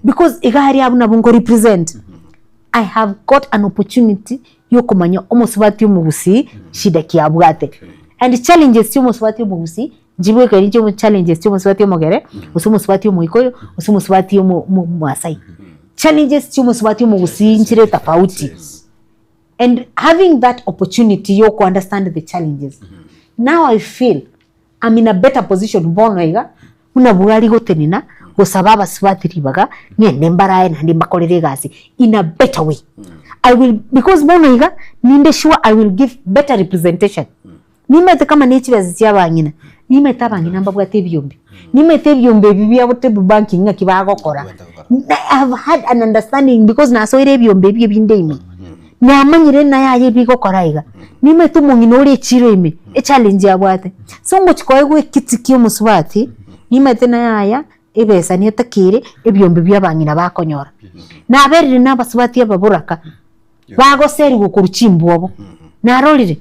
because iga aria abwo nabo nko represent I have got an opportunity yokomanya omosubati omogusii shida ki abwate and challenges chia omosubati omogusii nchibwekaini chia challenges chia omosubati omogere gose omosubati omoikoyo gose omosubati omo omo omoasai. Challenges chia omosubati omogusii nchire tofauti and having that opportunity yoko understand the challenges now I feel I'm in a better position bono iga buna bwari gotenena gosaba abasubati ribaga ng'ende mbarae naende mbakorere egasi in a better way. I will because bono iga ninde sure I will give better representation. Nimanyete kama ne chibesa chia abang'ina, nimanyete abang'ina mbabwate ebiombe, nimanyete ebiombe ebi biabo table banking ng'aki bagokora. I have had an understanding because nasoire ebiombe ebi ebinde ime, namanyire naye aye ebigokora iga, nimanyete omong'ina ore echiro ime, echallenge abwate. So ngochi koegwa ekiti kia omosubati, Nimanyete naye aya, ebesa netakere, ebiombe bia abang'ina bakonyora. Naberire na abasubati ababoraka, bagoserigwa korwa chimbwobo, narorire,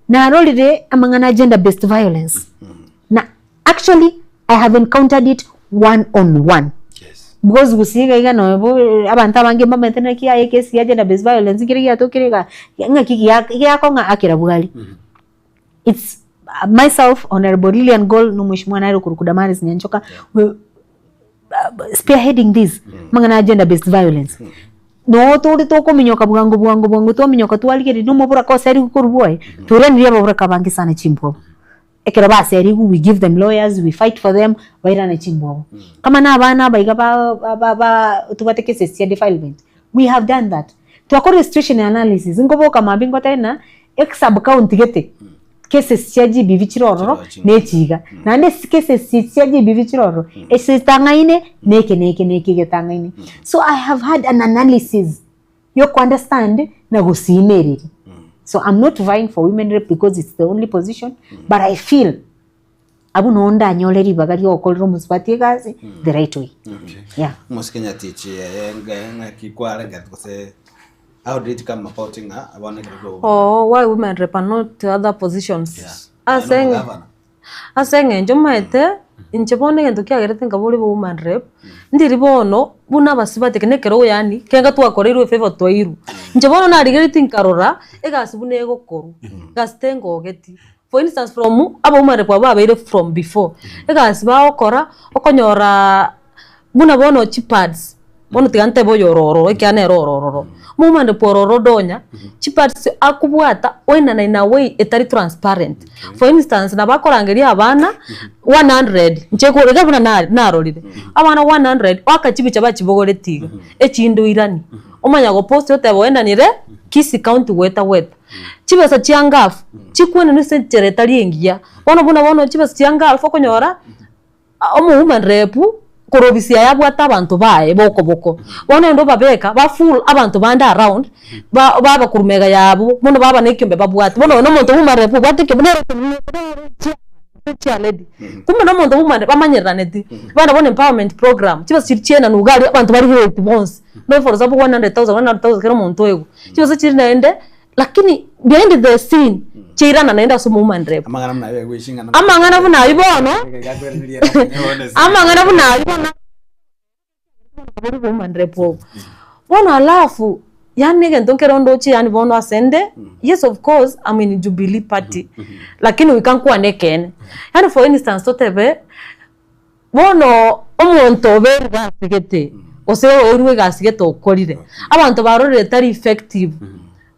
narorire amang'ana a gender based violence, na actually I have encountered it one on one. Yes. Because gusii iga iga nonya bo abanto abange mbamaete naki aye ekesi ya gender based violence nkere giatokire igaa, ng'aki gia giakong'a akera bwari. It's myself, Honourable Lilian Gol, na omweshimiwa nare okorokwa Damaris Nyanchoka, we spearheading this, amang'ana ya gender based violence. Noo tore tokominyoka bwango bwango bwango twaminyoka twarigereria na omoboraka oserigwe korwa bwoye, twairanirie ababoraka abange sana chimbwobo. Ekero baserigwe we give them lawyers, we fight for them, bairane chimbwobo. Kama na abana aba iga ba ba ba tobwate cases chia defilement, we have done that. Twakorire situation analysis, nkoboka mambia ngotebe ng'a esub county gete, cases chia GBV chire ororo na echi iga. Naende ase cases echi chia GBV chire ororo, ase etang'aine na eke na eke na eke getang'aine. So I have had an analysis ya oko understand na gosiimereria. So I'm not vying for women rep because it's the only position, but I feel abwo noo ndanyore ribaga ria ogokorera omosubati egasi the right way. Yeah. Omosike nyatichi eye ng'aki kwarengete gose how did it come about ng'a bono ekero kia obobe? Oh, why women rep and not other positions? Yeah. Ase Naende eng'e omogavana. Ase eng'encho omanyete, inche bono egento kiagerete nkabora bo woman rep, ndiri bono buna abasubati eke na ekerogo yaani kenga twakoreirwe efavour twairwe. Inche bono narigeretie nkarora, egasi buna egokorwa, egasi tengogeti. For instance from aba woman rep abwo babeire from before, egasi bagokora, okonyoraa buna bono chipads, bono tiga ntebe oyo ore ororo ekiagera nere ore ororo, omo woman rep ore ororo donya, chipads akobwata oenana in a way etari transparent. For instance nabo akorangeria abana 100 inche iga buna na narorire, abana 100 oaka chibicha bachibogoretie iga, echinde oiranie, omanya gopost oteba oenanire Kisii county goeta goeta. Chibesa chia ngafu, chikwenanwa ase enchera etari engiya, bono buna bono chibesa chia ngafu okonyora. Omowoman rep korwa ofisi yaye abwate abanto baye bokoboko, bono onde obabeka ba fool abanto bande around, ba baba korwa mega yabo, bono baba na ekiombe babwate. Bono oyo na omonto woman rep obwate ekiombe nere nere chairlady, kumbe na omonto woman rep bamanyeraneti, bana bono empowerment program, chibesa chiria chiaenanwa iga aria abanto bari rate bonsi, maybe for example 100,000, 100,000 kera omonto oegwe, chibesa chiria naende Lakini behind the scene chiairana naende ase omowoman rep. Amang'ana buna ayio aigweching'ana. Amang'ana buna ayio bono, amang'ana buna ayio bono bori woman rep obo. Bono alafu, yaani egento nkere ndoche yaani bono ase nde, yes of course I'm in Jubilee party, lakini goika nkwane ekeene. Yaani for instance totebe, Bono omonto obeire gasigete, gose oirwe egasi gete okorire, abanto barorire tari effective,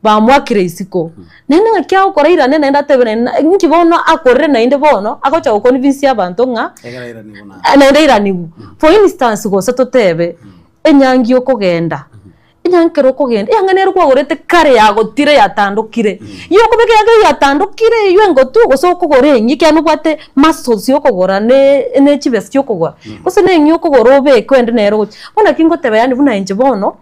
bamoakire isiko, naende ng'aki agokora airane naende atebe naende inki bono akorire naende bono, agocha goconvince abanto ng'a Ekero airanigwe naende. naende airanigwe. For instance gose totebe, enyangi okogenda. Onye nkero okogenda, eyanga nere kwagorete kare yagotire yatandokire, yokobeka eyanga eywo yatandokire eywo engotu gose okogora enyia ekiagera nobwate muscles ya okogora ne ne chibesa chia okogora, gose na enyia okogora obeke oende nere gochia. Bono naki ngoteba yaani buna inche bono,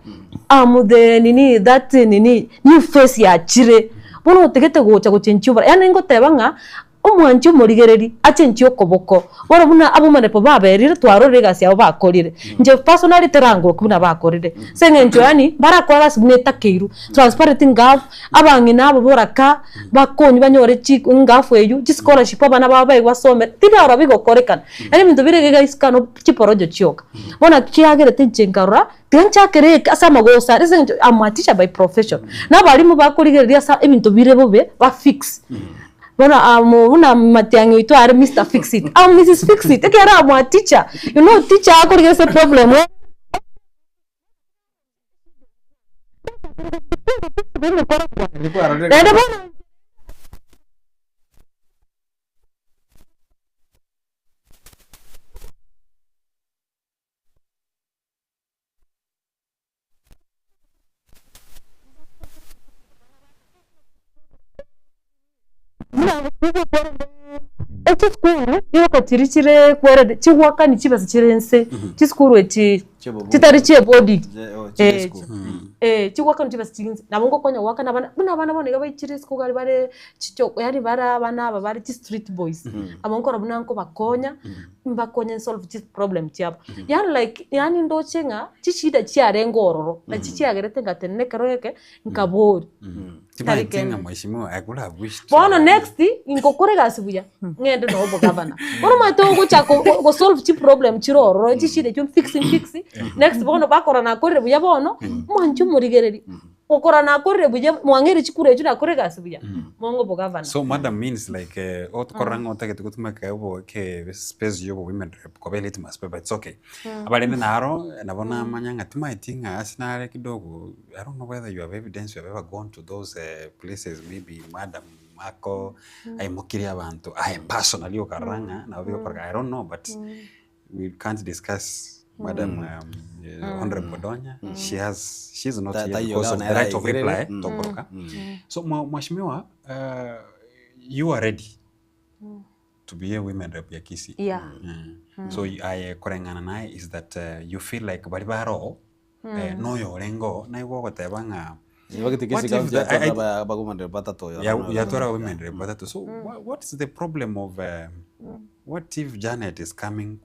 am the nini that nini new face yachire, bono otagete gocha gochenchia obora yaani ngoteba ng'a. Omwanchi omorigereri achenchie okoboko. Bono buna ab'omonepo baberire, twarorire egasi yabo bakorire. Inche personally terangoki buna bakorire. Ase eng'encho yaani, mbarakore egasi buna etakeirwe. Transparent ngafu, abang'ina abo boraka, bakonywe banyore chi ngafu eywo, chischolarship abana babo baigwe basome, tibirarora bigokorekana. Yaani ebinto bire iga iga isiko ano chiporojo chioka. Bono kiagerete inche nkarora, tiga nchakere eke ase amagoso are ase eng'encho am a teacher by profession. Na abalimu bakorigereria ase ebinto bire bobe, ba fix. Bono amo buna matiang'i oito are Mister Fix It, am Mrs Fix It, ekero am a teacher, you know teacher akorigereria ase problem naende bono. Echisukuru nigo chiria chire kwerende chigoakani chibesa chire nse, chisukuru echi chitari chia eboarding. Eh, chigwakana chibesa chiri inse, nabo ngokonya goakana abana, buna abana bono iga baichire isiko iga bare chicho yaani bare abana aba bare chistreet boys, abo nkorora buna nkobakonya, mbakonye nsolve chiproblem chiabo. Yaani like yaani ndoche ng'a chishida chiarenge ororo, nachi chiagerete ngatenena ekero geke, nkaboria. Tari Timanyeti kende. ng'a mheshimiwa, I could have wished Bono next, ngokora egasi buya, ng'ende na obogavana. Bono omanyete ogochaka gosolve chiproblem chire ororo, chishida echio mfix mfix, next bono bakora nakorire buya bono, mwanche omorigereri, gokora nakorire buya mwang'eire chikura echio nakore egasi buya, mong'e obogavana. So madam means like otokorora ng'a otagete gotumeka obo ke space ya obo women rep koba elite must pay but it's okay. Abarende naro nabo namanya ng'a timaeti ng'a ase nare kidogo I don't know whether you have evidence you have ever gone to those places maybe madam ako aimokirie abanto aye personally okarora ng'a nabo bigokoreka I don't know but we can't discuss madam honorable Donya she has she is not Ta- here taiyo because of gana the right of eraigerere. reply tokoroka so mwa- mheshimiwa you are ready to be a women rep ya Kisii Yeah. So aye koreng'ana naye is that you feel like baria baroo noyo orenge oo, naigwa ogoteba ng'a What What if the- I- I- bagomandire batato yatwara women rep batato so what is the problem of what if Janet is coming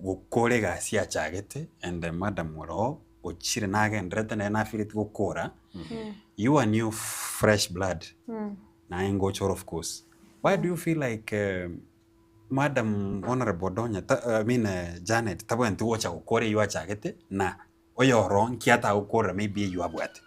gokora egasi achagete and madam oro ochire nagenderete naye nafeelete gokora you are new fresh blood naye ngocha ore of course why do you feel like Madam Honourable Donya ta I mean Janet tabwenereti gocha gokora eywo achagete na oyoro nki atagokorera maybe eywo abwate.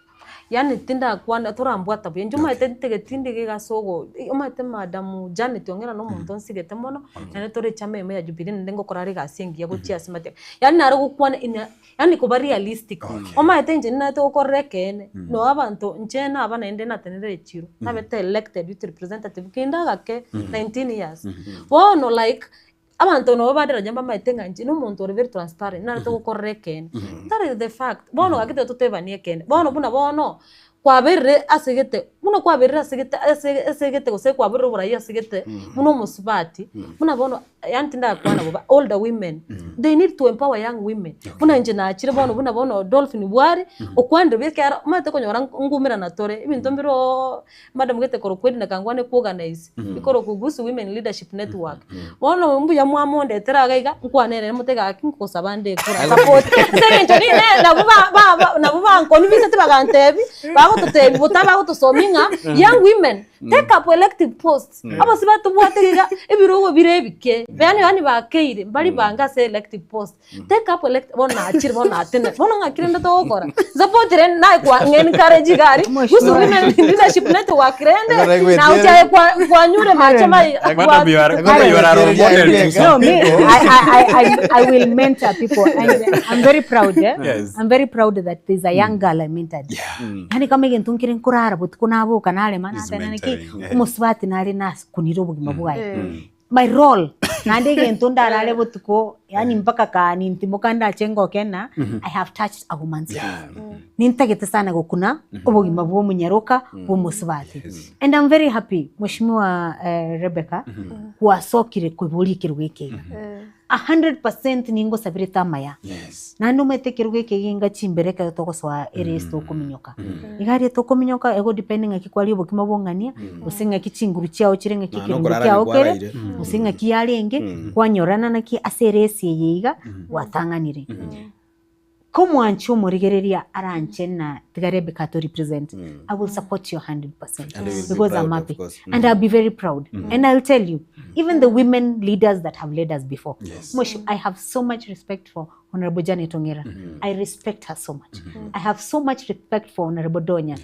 Yaani tindakwana torambwata buya, inche omanyete ntageti ndige iga ase ogo omanyete madam Janet ong'ina na omonto nsigete mono, naende tore echama eyemo ya Jubilee naende ngokora are egasi engiya gochia ase matiang'i. Yaani nare gokwana in a yaani koba realistic, omanyete inche ninarete gokorera ekeene, noo abanto inche naba naende natenenere echiro, nabete elected youth representative kende agake 19 years. Bono like, abanto nabo banderagia mbamaete ng'a inche na omonto ore very transparent, narete gokorera ekeene. That is the fact, bono gaki tiga totebanie ekeene, bono buna bono, kwaberire ase gete, buna kwaberire ase gete ase ase gete gose kwaberire oborai ase gete, buna omosubati, buna bono yaani tindakwana bobe, older women, they need to empower young women. Buna inche nachire bono buna bono Dolphin Bwari, okwanire buya ekiagera omanyete konyora nkumerana tore, ebinto mbire oooo madam gete korokwa Edna Kangwana ekuorganize, ekorokwa Gusii Women Leadership Network. Bono mbuya mwamondetera iga iga, nkwane nere mote gaki nkogosaba nde ekura support. Ase eng'encho rinde nabwo ba- ba- ba nabwo banconvinceti bagantebia, bagototebia botambe bagotosomia ng'a young women take up elective posts, abasubati batobwate iga ebirogo bire ebike, yaani yaani bakeire mbari bange ase elective post. Take up elect bono nachire bono natenena bono ng'aki rende togokora support rende naye kwa ng'encourage iga aria gose women leadership network rende naye ochiaye kwa kwanyure mache mai Madam, you are, kumbe you are a role model to No, some me, people. I will mentor people and I'm very proud eh? Yes. I'm very proud that there's a young girl I mentored. Yeah. Yaani kama egento nkere nkorara botuko naboka narema Is natena naki mentoring, yeah. omosubati nare nakunire obogima bwaye. My role naende egento ndarare botuko yaani mpaka kani ntimoka ndache ngoke ng'a I have touched a woman's life. Nintagete sana gokuna obogima bwa omonyaroka bwa omosubati. And I'm very happy Mheshimiwa Rebecca gwasokire koiboria ekerogo eke iga. 100% ningosabirete amaya. Yes. Naende omanyete ekerogo eke ginga chimbere ekero togosoa erace tokominyoka. Iga aria tokominyoka ego depend ng'aki kwaria obokima bwong'ania, gose ng'aki chinguru chiao chire ng'aki Na ekerundu nokorara kiao kere, kwaraire. gose ng'aki yarenge, kwanyorana naki ase erace eye iga, gwatang'anire. Komwancha omorigereria aranche na tiga Rebecca ato represent, I will support you 100% And you will be because I'm proud, of happy. course. And I'll be very proud. And I'll tell you, even the women leaders that have led us before, Yes. Moshe, I have so much respect for Honorable Janet Ongera. I respect her so much. I have so much respect for Honorable Donya.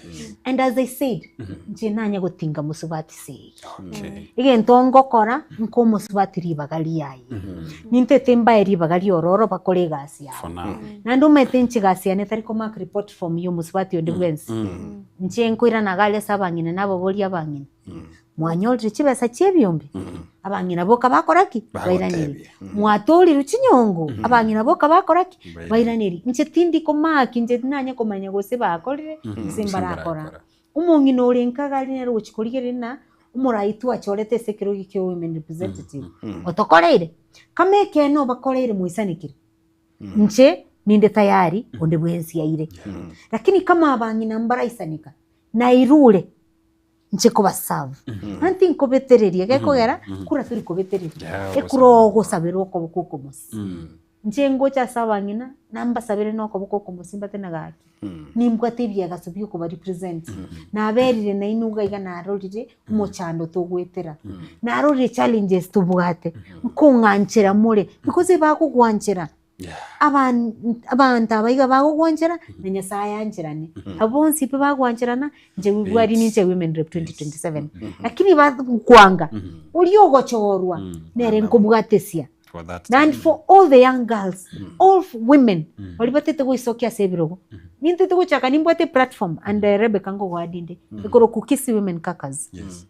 And as I said, nche nanya gotinga mosubati sei. Okay. Egento ngokora nkomosubati ribaga riaye. Nintete mbae ribaga riororo bakore egasi yabo. For now. Naende omanyete inche egasi yane tari komark report from you omosubati onde bwensi. Inche nkoirana iga aria ase abang'ina nababoria abang'ina, mwanyorire chibesa chia ebiombe? Abang'ina boka bakora ki? Bairaneri. Mwatorirwe chinyongo? Abang'ina boka bakora ki? Bairaneri. Inche tindi komark inche tinanya komanya gose bakorire gose mbarakora. Omong'ina ore nka iga aria nere ogochia korigereria ng'a omorai twachorete ase ekerogo kia women representative otokoreire? Kama ekeene obakoreire moisanekire, inche. ninde tayari onde bwensi aire. Lakini kama abang'ina mbaraisaneka, nairure inche kobaserve. Naende tinkobetereria gekogera, kura tori kobetereria, Yeah, ekura ogosabera. ogosabera okoboko okomosi. Inche ngocha ase abang'ina, nambasabere na okoboko okomosi mbate na gaki, nimbwate ebiagaso bia okoba represent. Naberire nainwe iga iga narorire omochando togoetera, narorire challenges tobwate, nkong'anchera more, because ebagogwanchera, aban abanto aba iga bagogwanchera, na Nyasaye aancherane. Abwo bonsi pi bagwancherana, inche bwari ninche women rep 2027. Lakini bakwanga, oria ogochorwa, nere nkobwatesia. For that Naende time. for all the young girls, all women, baria batete goisokia ase ebirogo, nintete gochaka nimbwate eplatform and Rebecca nkogoadi inde, ekorokwa Kisii Women Caucus. Yes.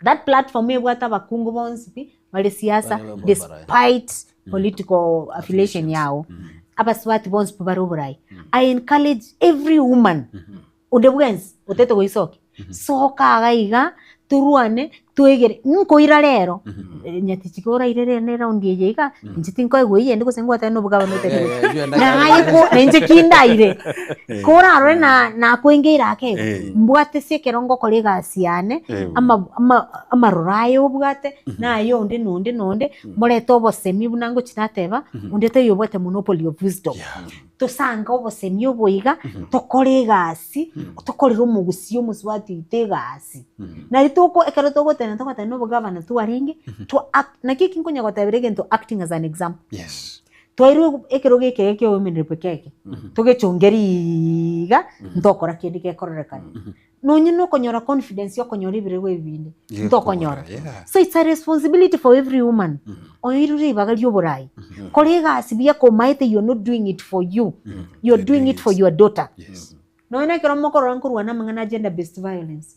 That platform ebwate abakungu bonsi pi, bare siasa, Bare bobarai. despite political affiliation yago, abasubati bonsi pi bare oborai. I encourage every woman, onde bwensi otete goisokia, soka iga iga, torwane, twegere, nkoira rero, nyatichi koraire rero na eraundi eye iga, inche tinkoegwa eyende gose ngwatane na obogabana otari gocha. Naye ko nainche ki ndaire, korarore na nakoengeire ake igo, mbwate ase ekero ngokora egasi yane, ama ama amaroro aya obwate, naye onde na onde na onde, morete obosemi buna ngochi nateba, onde taiyo obwate monopoly of wisdom. Tosange obosemi obo iga, tokore egasi, tokorere omogusii omosubati oito egasi. Nari toko ekero togotena togoteba na obogavana twarenge, twa act naki eki nkonya gotebera egento acting as an example. Yes. Twairwe ekerogo eke ekia women rep ekeke, togechongeria iga, ntokora kende gekororekana. Nonye na okonyora confidence ya okonyora ebirogo ebi binde, ntokonyora. Yeah. So it's a responsibility for every woman oirwe ribaga ria oborai, kora egasi buya komaete you are not doing it for you, you are doing it for your daughter. Yes. Nonya na ekero mokorora nkorwana amang'ana a gender based violence,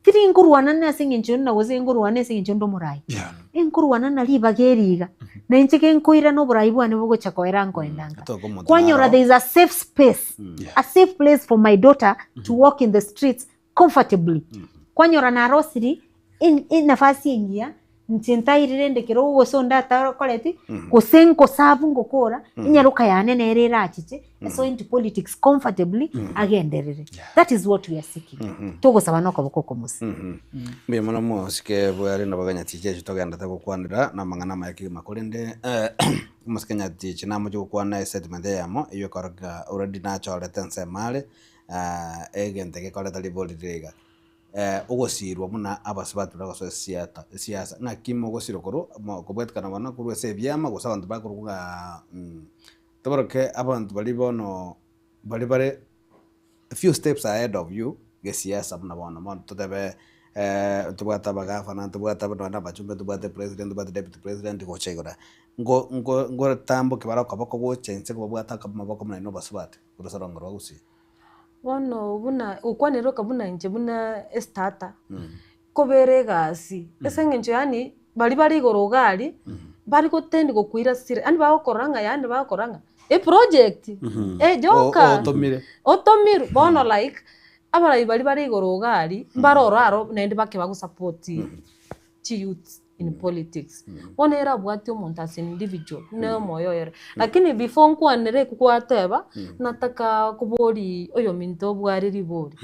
tiri nkorwana na ase eng'encho na gose nkorwana ase eng'encho nde omorai, Yeah. nkorwana na ribaga eri iga, na inche genkoirana oborai bwane bogocha koera nkoenda nka. Tokomoto Kwanyora naro. there is a safe space, a safe place for my daughter to walk in the streets comfortably. Kwanyora narosiri en- enafasi engiya, inche ntairire ende kerogo gose onde atakoreti, gose nkosabu ngokora, enyaroka yane nere erachiche, eso into politics comfortably, agenderere. That is what we are seeking. Togosaba na okoboko okomosi. Mbuya mono mosike bware nabo ganyatichi echi togendete gokwanera na amang'ana amaya kegima korende omosike nyatichi namochie gokwana estatement eyemo eywo ekoroka already nachorete ensemo are egento gekoreta ribori rire iga. Ogosirwa buna abasubati bagosoa esiata esiasa ng'aki mogosirwa korwa mo kobwatikana bono korwa ase ebiama gose abanto bakorwa ng'a toboroke abanto baria bono baria bare a few steps ahead of you gesiasa buna bono bono totebe ntobwate abagavana, ntobwate nonye na abachumbe, ntobwate president, ntobwate deputy president gocha igoro aya. Nko nko nkotamboki bare okoboko gocha inse kobabwate amaboko buna inwe abasubati korwa ase orongo rwa gusii. Bono buna gokwanera oka buna inche buna estarter, kobera egasi, ase eng'encho yaani baria bare igoro iga aria, bari gotend gokoira siri yaani bagokorora ng'a yaani bagokorora ng'a eproject, ejoka, Otomire. otomirwe, bono like, abarai baria bare igoro iga aria, mbare oro aro naende bake bagosupport chiyouth in politics. Bono ere abwate omonto as an individual, buna omoyo oye ore. Lakini before nkwanere ekwo gwateba, nataka kobori oyominto obware ribori,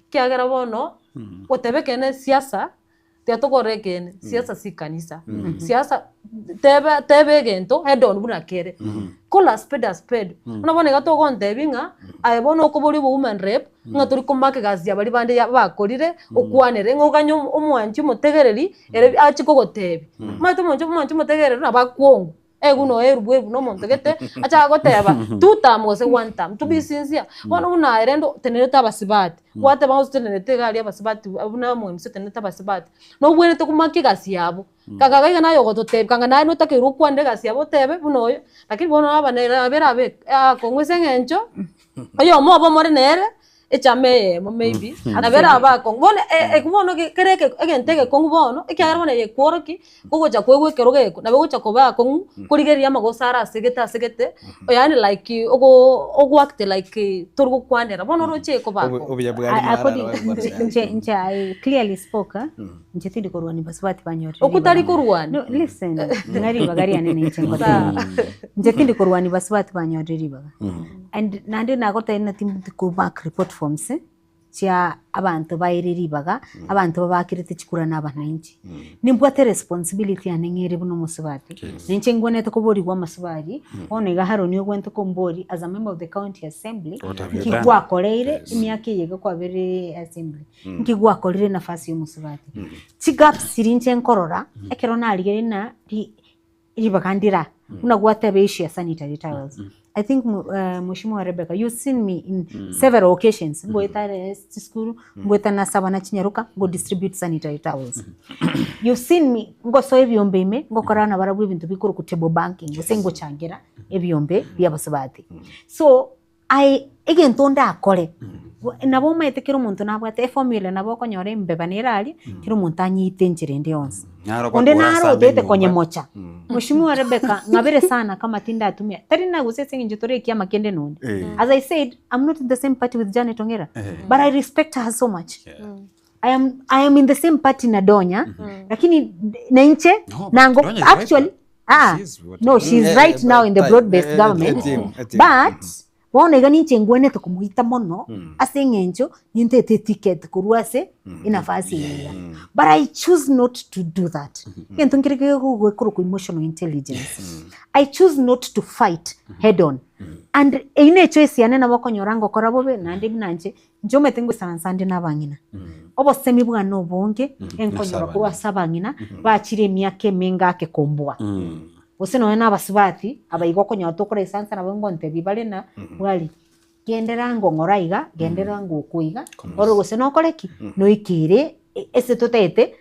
ekiagera bono, goteba ekeene siasa, tiga tokore ekeene, siasa si kanisa, siasa teba teba egento head on buna kere, call a spade a spade. Buna bono iga togontebia ng'a, aye bono okoboria obo woman rep, ng'a tori komaka egasi ya baria bande ya bakorire, okwanere ng'a oganye omo omwanchi omotegereri, ere ache kogotebia. Omanyete omonche omwanchi omotegereri nabo akwongwa, ebu noyo erubu ebu na omonto gete, achake goteba two term gose one term, to be sincere. Bono buna aye rende otenerete abasubati, gwateba ng'a otenerete iga aria abasubati buna omoemisi otenerete abasubati, nobwenerete komaka egasi yabo. Kanga iga naye ogototebia, kanga naye notakeirwe okwanere egasi yabo otebe buna oyo, lakini bono aba nere abere abe akong'u ase eng'encho, oyomo obo more nere. echama eyemo maybe, nabo erabe akong'u. Bono eki bono kere eke egento egekong'u bono, ekiagera bono eye ekworokia, ogocha koegwa ekerogo eke, nabo egocha koba akong'u, korigereria amagoso are ase gete ase gete, yaani like ogo ogoacte like tori gokwanera, bono oroche ekoba akong'u. Obuya bwari According mwararo nche nche nche I clearly spoke eh, inche tindi korwania basubati banyorire Okwo tari ribaga. korwania. No, listen, ng'a ribaga riane ninche ngoteba. Inche tindi korwania basubati banyorire ribaga. And naende nagotebia ng'a tindi ko mark report forms eh, chia abanto baire ribaga, abanto babakerete chikura na abananchi. Nimbwate responsibility yane ng'ere buna omosubati, ninche ngwenerete koborigwa amasubari, bono iga Haron ogwenerete komboria as a member of the county assembly, What have you nki done? gwakoreire Yes. emiaka eye iga kwaberire assembly, nki gwakorire enafasi ya omosubati. Chigaps chiria inche nkorora, ekero narigereria ng'a ri ribaga ndira, buna gwateba issue ya sanitary towels. I think Mheshimiwa Rebecca, you've seen me in several occasions, ngoeta are chisukuru, ngoeta nase abana chinyaroka, ngo distribute sanitary towels. You've seen me ngosoa ebiombe ime, ngokora nabarabwo ebinto bikorokwa table banking, gose ngochangera ebiombe bia abasubati. So, Aye egento ndakore, nabo omanyete kera omonto nabwate eformula nabo okonyora embeba nere aria, kera omonto anyeite enchera ende yonsi. Naro Onde bakora naro asande otaete enyomba. konyemocha, Mheshimiwa Rebecca ng'abere sana kama tindatumia, tari nagusa ase eng'encho tore ekiama kende nonde. As I said, I'm not in the same party with Janet Ong'era, but I respect her so much. I am, I am in the same party na Donya, lakini na inche No, but nango Donya is right actually now. ah, She is what- no she's right now in the broad based government but bono iga ninche ngwenerete komoita mono ase eng'encho nintete eticket korwa ase enafasi eye iga but I choose not to do that egento nkere gegokorokwa emotional intelligence I choose not to fight head on and eyio ne echoice yane nabo okonyora ngokora bobe naende buna inche Inche omanyete ngoisaransa nde nabang'ina. Obosemi bwane obonge enkonyora korwa ase abang'ina bachire emiaka emenge ake kombua. Gose nonya na abasubati aba igo okonyora tokoraisansa nabo ngontebia bare na bwari, gendera ngong'ora iga, gendera ngokwa iga, ore gose nokore ki? Noikere ase totaete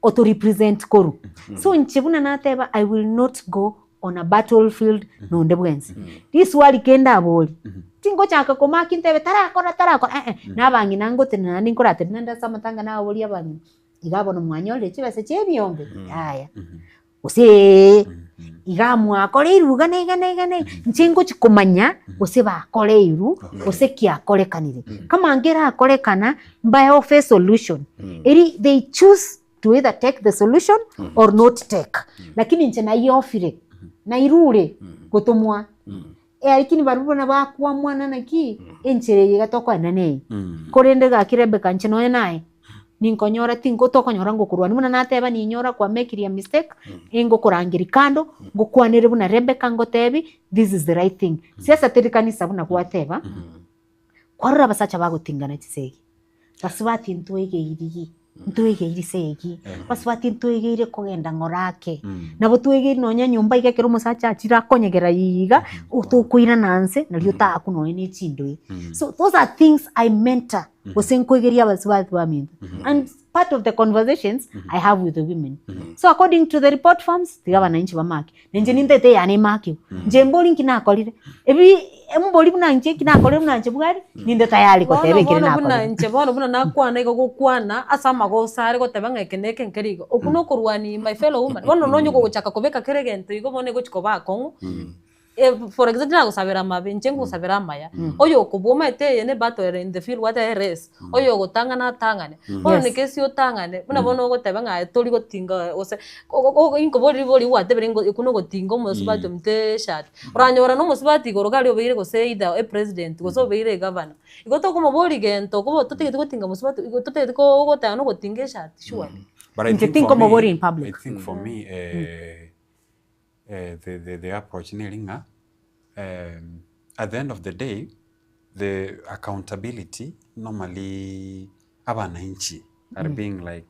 oto represent korwa. So inche buna nateba I will not go on a battle field nonde bwensi. Riswali kende abori, tingochaka komaki ntebe tarakora tarakora eh eh, na abang'ina ngotenena naende nkoratenena nde ase amatanga naboria abang'ina, iga bono mwanyorire chibesa chia ebiombe? Yaya. Gose ee, iga mwakoreirwe iga na iga na iga na iga, inche ngochi komanya gose bakoreirwe gose kiakorekanire. Kama nkerakorekana, mbae offer esolution, eri they choose to either take the solution or not take. Lakini inche naiofire, nairure gotomwa, lakini barabwo buna bakwamwana naki, enchera eye iga tokoenda neye. Korende gaki Rebecca inche nonye naye, ninkonyora tinko tokonyora ngokorwania buna nateba ninyora kwa makirie a mistake, ingokorangeria kando, ngokwanere buna Rebecca ngotebi this is the right thing. Siasa teri kanisa buna gwateba, kwarora abasacha bagotingana chisegi, basubati ntwegeiri. Ntwegeiri segi, basubati ntwegeire kogenda ng'ora ake, nabo twegeire nonya nyomba iga ekero omosacha achire akonyegera iga, otokoirana nse nario otaakwa nonya na echindoe. So those are things I mentor gose nkoegeria abasubati baminto and part of the conversations I have with the women. So according to the report forms, tiga abananchi bamake, na inche nintete eyane emakiwe, inche mbori nki nakorire, ebi mbori buna inche eki nakorire buna inche bwari, ninde tayari Bono goteba ekere bono buna nakorire. inche bono buna nakwana igo gokwana ase amagoso are goteba ng'a eke na eke nkeri igo, okwo nokorwania my fellow woman, bono nonye ogochaka kobeka kera egento igo bono egochi koba akong'u, for example tinagosabera amabe, inche ngosabera amaya, oyo okobua omanyete eye ne battle ere in the field gwateba erace, oyo ogotang'ana atang'ane, bono Yes. neke ase otang'ane, buna bono ogoteba ng'a aye tori gotinga gose inkoboria ribori gwatebire ngo okwo nogotinga omosubati ominto eshati, oranyora na omosubati igoro iga aria obeire gose either epresident gose obeire egavana, igo tokomoboria gento okobo totagete gotinga mosubati igo totagete ko goteba nogotinga eshati surely. But I Inche think for tinkomoboria me, in public. I think for me the approach neri ng'a at the end of the day the accountability normally abananchi are being like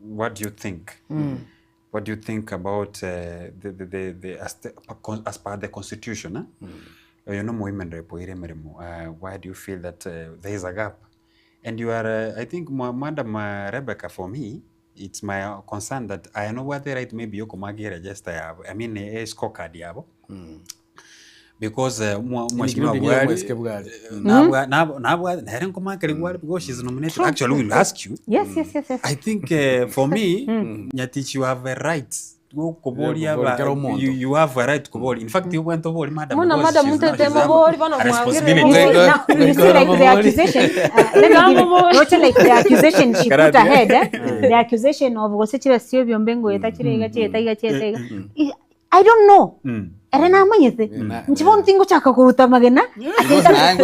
what do you think what do you think about the as the as per the constitution eh oyo na omoimeni oepoire emeremo why do you feel that there is a gap and you are I think madam Rebecca for me It's my concern that aye nobwate right maybe yokomakia eregister yabo, I mean e scorecard yabo. Because mheshimiwa Including Bwari, Mwesike Bwari. nabwa nere nkomakeri Bwari because she's nominated. Actually, we will ask you. Yes, yes, yes, yes. I think for me, Nyatich, you have a right gokoboria Gokoboria kera omonto. you have a right koboria. In fact, obwente obori madam Muna because madam she's mutete now- she's have mobori, bono a mwagire responsibility. You see, Go- now, you see, like the accusation, let me give you, not like the accusation she put ahead, eh? The accusation of gose chira sio byombe ngo eta chira iga cheta iga cheta iga. I don't know. Ere namanyete. Nchibono tingochaka kuruta magena.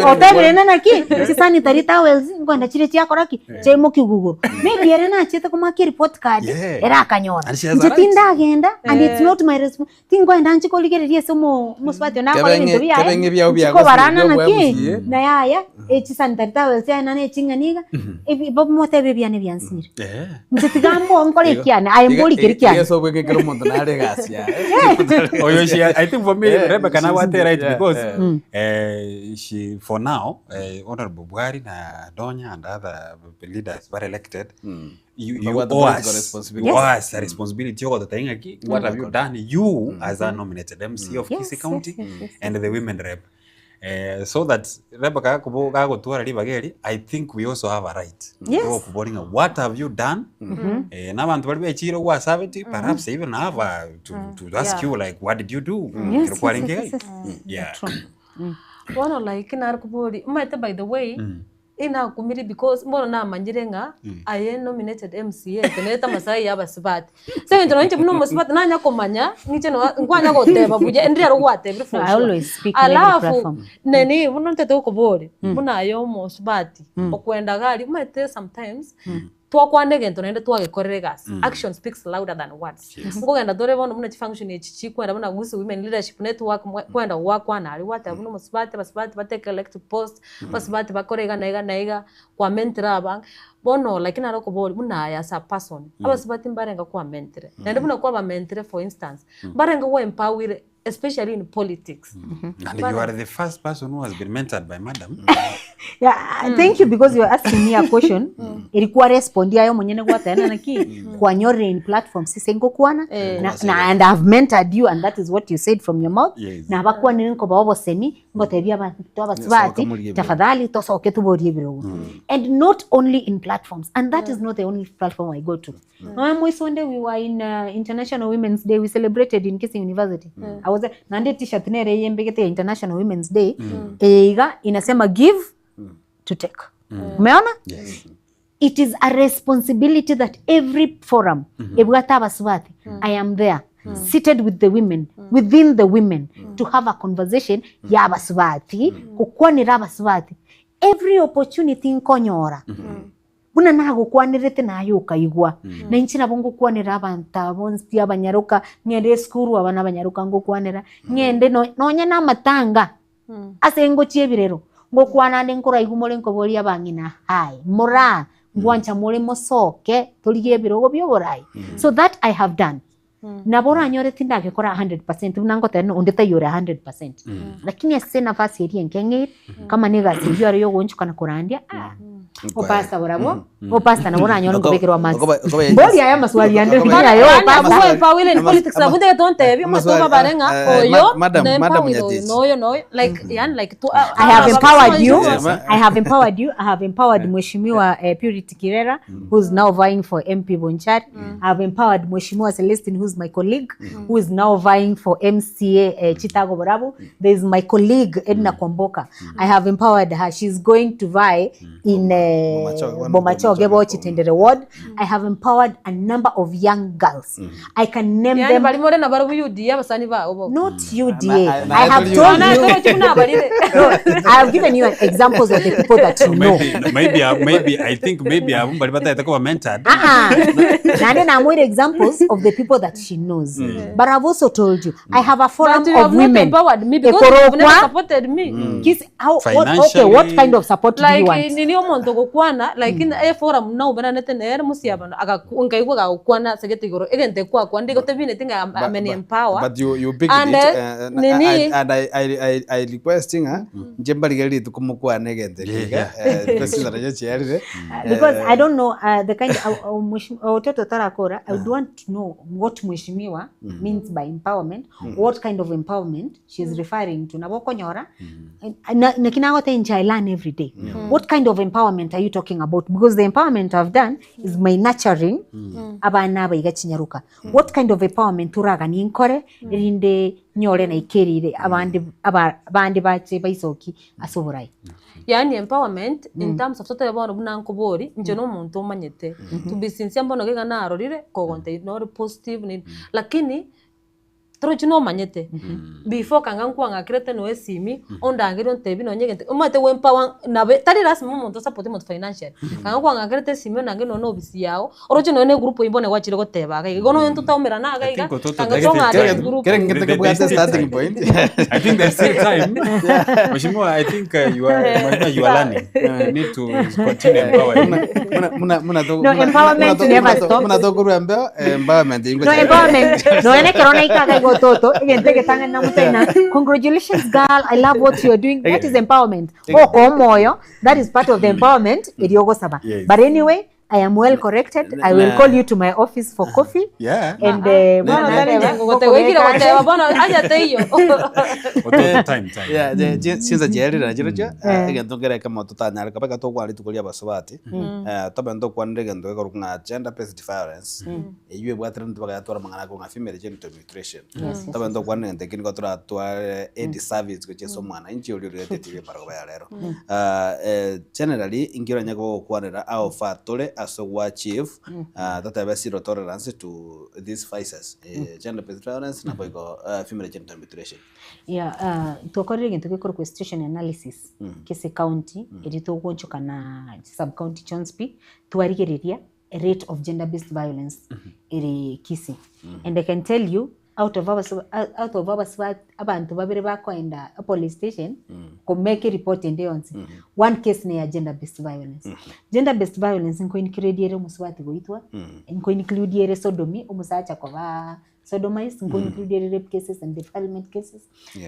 Otabire naki chisanitary towels ngwenda chire chiakora ki chaimo kiguguru. Maybe ere nachete komaki report card ere akanyora. And she has a Nche right. tindagenda and it's not my responsibility. Tingwenda nchikorigereria ase omo omosubati one akora ebinto biaye. Kebeng'e biao biago Nchikobarana ase naki bwabusie. na yaya echisanitary towels yaye na eching'ani iga. Ebi bomotebe ebiane biansinyire. Nche tiga mbo nkore ekiane aye mbori keri kiane. Yeso obweke kera omonto nare egasi yaye. Oh, she, I think for me, Rebecca now what right because she for now, Honorable Bwari na Donya and other leaders were elected. You But what the owe political us, responsibility. you owe us a responsibility. What have you done? You as a nominated MC of Yes, Kisii yes, County yes, yes, and the women rep. So that Rebecca gagotwara ribageri, I think we also have a right. Yes. Gokoboringa, what have you done? Na bantu bari bechire gwasabeti, perhaps even have a, to ask you like what did you do? Yes, Kero kwarenge yes, yes, gai? yes. Yeah. Bono like nari kubori maete by the way inakumiri because mbono namanyire ng'a aye nominated MCA teneta masai yabasibati sengento nonche muno musibati nanya komanya niche no nkwanya goteba buya ndiri aro gwatebire for I sure. always speak in every Alafu platform. neni buno ntete okobori buna aye omusubati okwenda gari maete sometimes twakwana egento naende twagekorera egasi action speaks louder than words nkogenda tore bono buna chifunction echi chikwenda buna Gusii Women Leadership Network kwenda gwakwana aria gwateba buna omosubati basubati bateke elected post basubati bakore iga na iga na iga kwamentera abange bono lakini naro okobori buna aye as a person abasubati mbarenga kwamentere naende buna kwabamentire for instance mbarenga gwaempowire especially in politics. And you are the first person who has been mentored by madam. Yeah, thank you because you are asking me a question. Ilikuwa respond yayo mwenyene gwatana naki kwanyore in platform sise ngokwana na and I've mentored you and that is what you said from your mouth. Yes. Na bakwanire nkoba obosemi ngotebia abantu abasubati murie ebiro. tafadhali tosoke tuborie ebirogo. And not only in platforms and that is not the only platform I go to. Mm. Mwisonde we were in International Women's Day we celebrated in Kisii University. I was nande t-shirt nere yembegete ya International Women's Day. Eiga inasema give to take. Umeona? Yes. It is a responsibility that every forum ebwata abasubati I am there seated with the women within the women to have a conversation ya abasubati gukwanira abasubati every opportunity nkonyora buna nagukwanirete naye ukaigwa na inchi nabo ngukwanira abantu abo nsi abanyaruka ng'ende esukuru abana abanyaruka ngukwanira ng'ende nonya na amatanga ase ngochia ebirero ngokwana nde nkoraigwa more nkoboria abang'ina hai mora ngwancha more mosoke torigie ebirogo bia oborai so that I have done nabo oranyore tindagekora 100% buna ngoteba onde taiyore 100% lakini ase nafasi eria nkeng'eire kama na egasi eywo aro ya ogoonchoka na korandia opasta borabwo opasta nabo oranyore nkobekerwa max mbori aya maswali ande ayo opasta Abuwe empowering in politics abunde tontebi matoba barenga oyo Madam, na Madam empower oyo Nyatich. noyo noyo like yani like to, I have empowered you. Yeah. I have empowered you. I have empowered Mheshimiwa Purity Kirera, who's now vying for MP Bonchari. I have empowered Mheshimiwa Celestine, who's my colleague, who is now vying for MCA Chitago Borabu. There is my colleague Edna Kwamboka. I have empowered her. She's going to vie in Bomachoge, one of the Bomachoge Bomachoge. Bochitendere ward. I have empowered a number of young girls. I can name yani them. bali more na bari UDA abasani ba obo Not UDA. Na- I have na- told na you. to chikuna balire No, I have given you examples of the people that you know. Maybe, maybe, I think maybe abo bari batahita kuba mentored. Nane namwira examples of the people that she knows. But I've also told you, I have a forum but you of have not women. empowered me because you have never Ekorokwa, supported me Kis, how, what, okay, what Financially. kind of support do you like want? nini omonto gokwana like e forum na ubenanete nere musiabano nkaigwa gagokwana segete igoro egente kwakwa ndigotebinete nga ameni empower But you picked And, it, nini- and I requesting nche mbarigeri rituko mokwane egente kiga request nacho chiarire Because I don't know the kind of Ototo Tarakora, I would want to know what mheshimiwa means by empowerment, what kind of empowerment she is referring to. Nabo okonyora, na- naki nagotebia inche I learn every day. What kind of empowerment are you talking about? Because the empowerment I've done is my nurturing abana aba iga chinyaroka. What kind of empowerment toraganie nkore erinde nyore naikerire abande aba abande bache baisoki ase oborai. Yaani empowerment in terms of totebe bono buna nkobori, inche na omonto omanyete, to be sincere mbono iga narorire, kogontebia nore positive nini, lakini torochi nomanyete, before kanga nkwang'akerete noe esimi, ondangerie ontebi nonye egento, omanyete go empower nabe tari lasima omonto osapotie omonto financially, kanga nkwang'akerete esimi ondangerie nonye na ofisi yago, oroche nonye na egroup eywo bono gwachire goteba iga iga, igo nonye totaomerana iga I iga, think ototo kanga tagete- tong'ade Kere- egroup. Kere ngete kebwate starting point. I think there's still time. Mheshimiwa, I think you are, Mheshimiwa, you are learning. You need to continue empowering. Muna- muna- muna to- No, muna- empowerment muna to- never muna to- stops. muna tokorwa embeo, empowerment ingo No chaka. empowerment. Nonya nekero naikaga igo toto, egento egetang'ani namotebia ng'a congratulations girl, I love what you are doing. That is empowerment. Okoa omoyo, that is part of the empowerment eria ogosaba. Yes. But anyway, I am well corrected. I will call you to my office for coffee. Yeah. And Bono bwana tari nateba, nyango goteba, oikire gokobeka goteba bono aja teiyo. Ototo time, time. Yeah, chinsa chiaerire nachirochio, egento nkere ekemo totanyare koba ekero tokwana rituko ria abasubati, tobe ntokwanire egento gekorokwa ng'a gender based violence, eywo ebwaterete mpaka yatwara amang'ana akong'a female genital mutilation. Tobe ntokwanire egento ekio nigo toratware a disservice gochia ase omwananchi oria origeretie TV embarogo ya rero. Generally, inki oranye gokwanera how far tore ase go achieve totebe zero tolerance to these vices, gender based violence naboigo female genital mutilation. Yeah, twakorire egento gekorokwa situation analysis kese county erio togoonchoka na sub county chionsi pi, twarigereria rate of gender based violence ere Kisii. And I can tell you out of abas out of abasubati abanto babere bakoenda epolice station komake ereport ende yonsi, one case neya gender based violence. Gender based violence nko include ere omosubati goitwa, nko include ere sodomy, omosacha koba sodomized, nko include ere rape cases and defilement cases,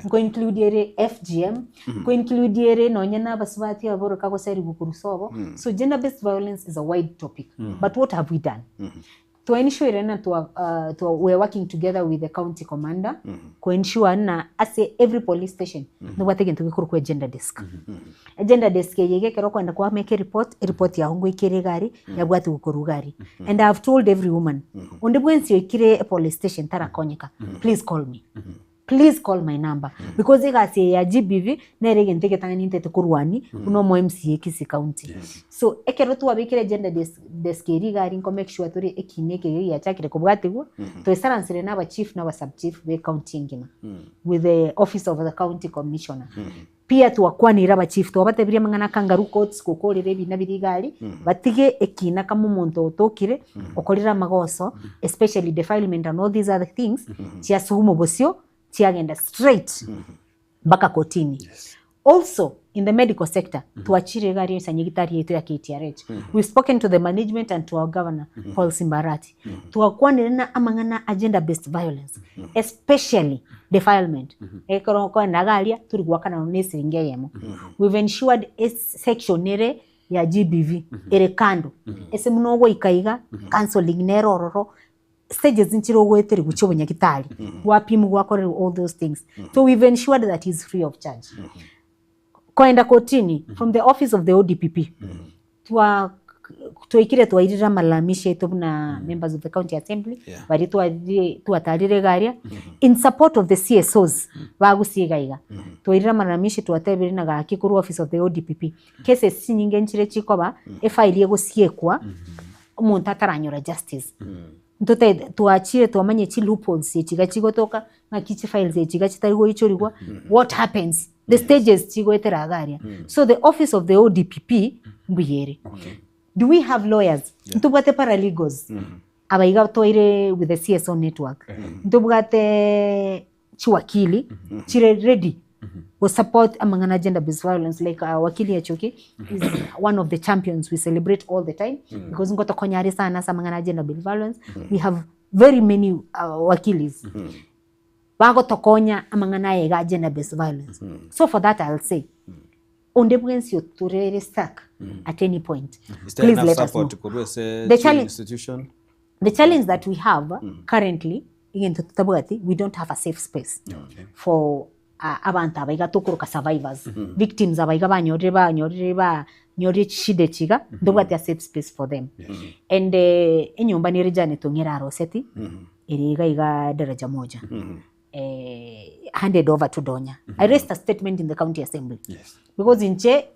nko include ere FGM, nko include ere nonye na abasubati aboroka goserigwa korwa sobo. So gender based violence is a wide topic. But what have we done? Twa ensure na twa, twa, we are working together with the county commander ko ensure na ase every police station nobwate egento gekorokwa gender desk. Gender desk eye iga ekero okoenda kwa make report, ereport yago ngoikere egari yabwati korwa egari. And I have told every woman, onde bwensi oikire epolice station tarakonyeka, please call me. Please call my number. Because egasi eye ya GBV nere egento egetang'ani ntete korwania buna omo MCA Kisii County. So ekero twabekire gender desk, desk eria iga aria nko make sure tore ekina eke giachakire kobwatigwa, toisaransire na aba chief na aba sub chief be county engima with the office of the county commissioner. Pia twakwanire aba chief twabatebirie amang'ana kangaroo courts gokorera ebina biria iga aria, batige ekina kama omonto otokire, okorire amagoso, especially defilement and all these other things, chiasuguma obosio, chiagenda straight mpaka kotini. Also, in the medical sector, twachire iga aria ase nyagitari yaito ya KTRH. We've spoken to the management and to our governor, Paul Simbarati. Twakwanire na amang'ana a gender based violence, especially defilement. Ekero okoenda iga aria, tori goakana nonya na esiringi eyemo. We've ensured a section ere ya GBV ere kando. Ase buna ogoika iga, counseling nere ororo, stages nchire ogoeteria gochia obonyagitari, gwapimwa gwakorerwa all those things. So we've ensured that is free of charge. Koenda kotini, from the office of the ODPP, twa twaikire twairire amalalamisho aito buna members of the county assembly, baria twarire twatarire iga aria, in support of the CSOs bagusia iga iga. Twairire amalalamisho twatebire na gaki korwa office of the ODPP, cases chinyinge nchire chikoba, efile egosiekwa, omonto ataranyora justice. Ntotaete twachire twamanya chi loopholes echi iga chigotoka, ng'aki chi files echi iga chitari goichorigwa, what happens, the stages chigoetera iga aria. So the office of the ODPP mbuya ere. Do we have lawyers? Ntobwate paralegals, aba iga toire with the CSO network, ntobwate chiwakili chire ready go support amang'ana a gender based violence like wakili Achoki is one of the champions we celebrate all the time because ngotokonya are sana ase amang'ana a gender based violence. We have very many wakilis bagotokonya amang'ana aya iga a gender based violence. So for that I'll say onde bwensi otorere stuck at any point, Is there please enough let us know. support korwa ase The chi challenge institution? The challenge that we have currently Egento totabwati, we don't have a safe space for abanto aba iga tokoroka survivors, victims aba iga banyorire banyorire banyorire chishida echi iga, ntobwati a safe space for them. And enyomba nere Janet Ong'era aroseti, ere iga iga Daraja Moja, handed over to Donya. I raised a statement in the county assembly, because inche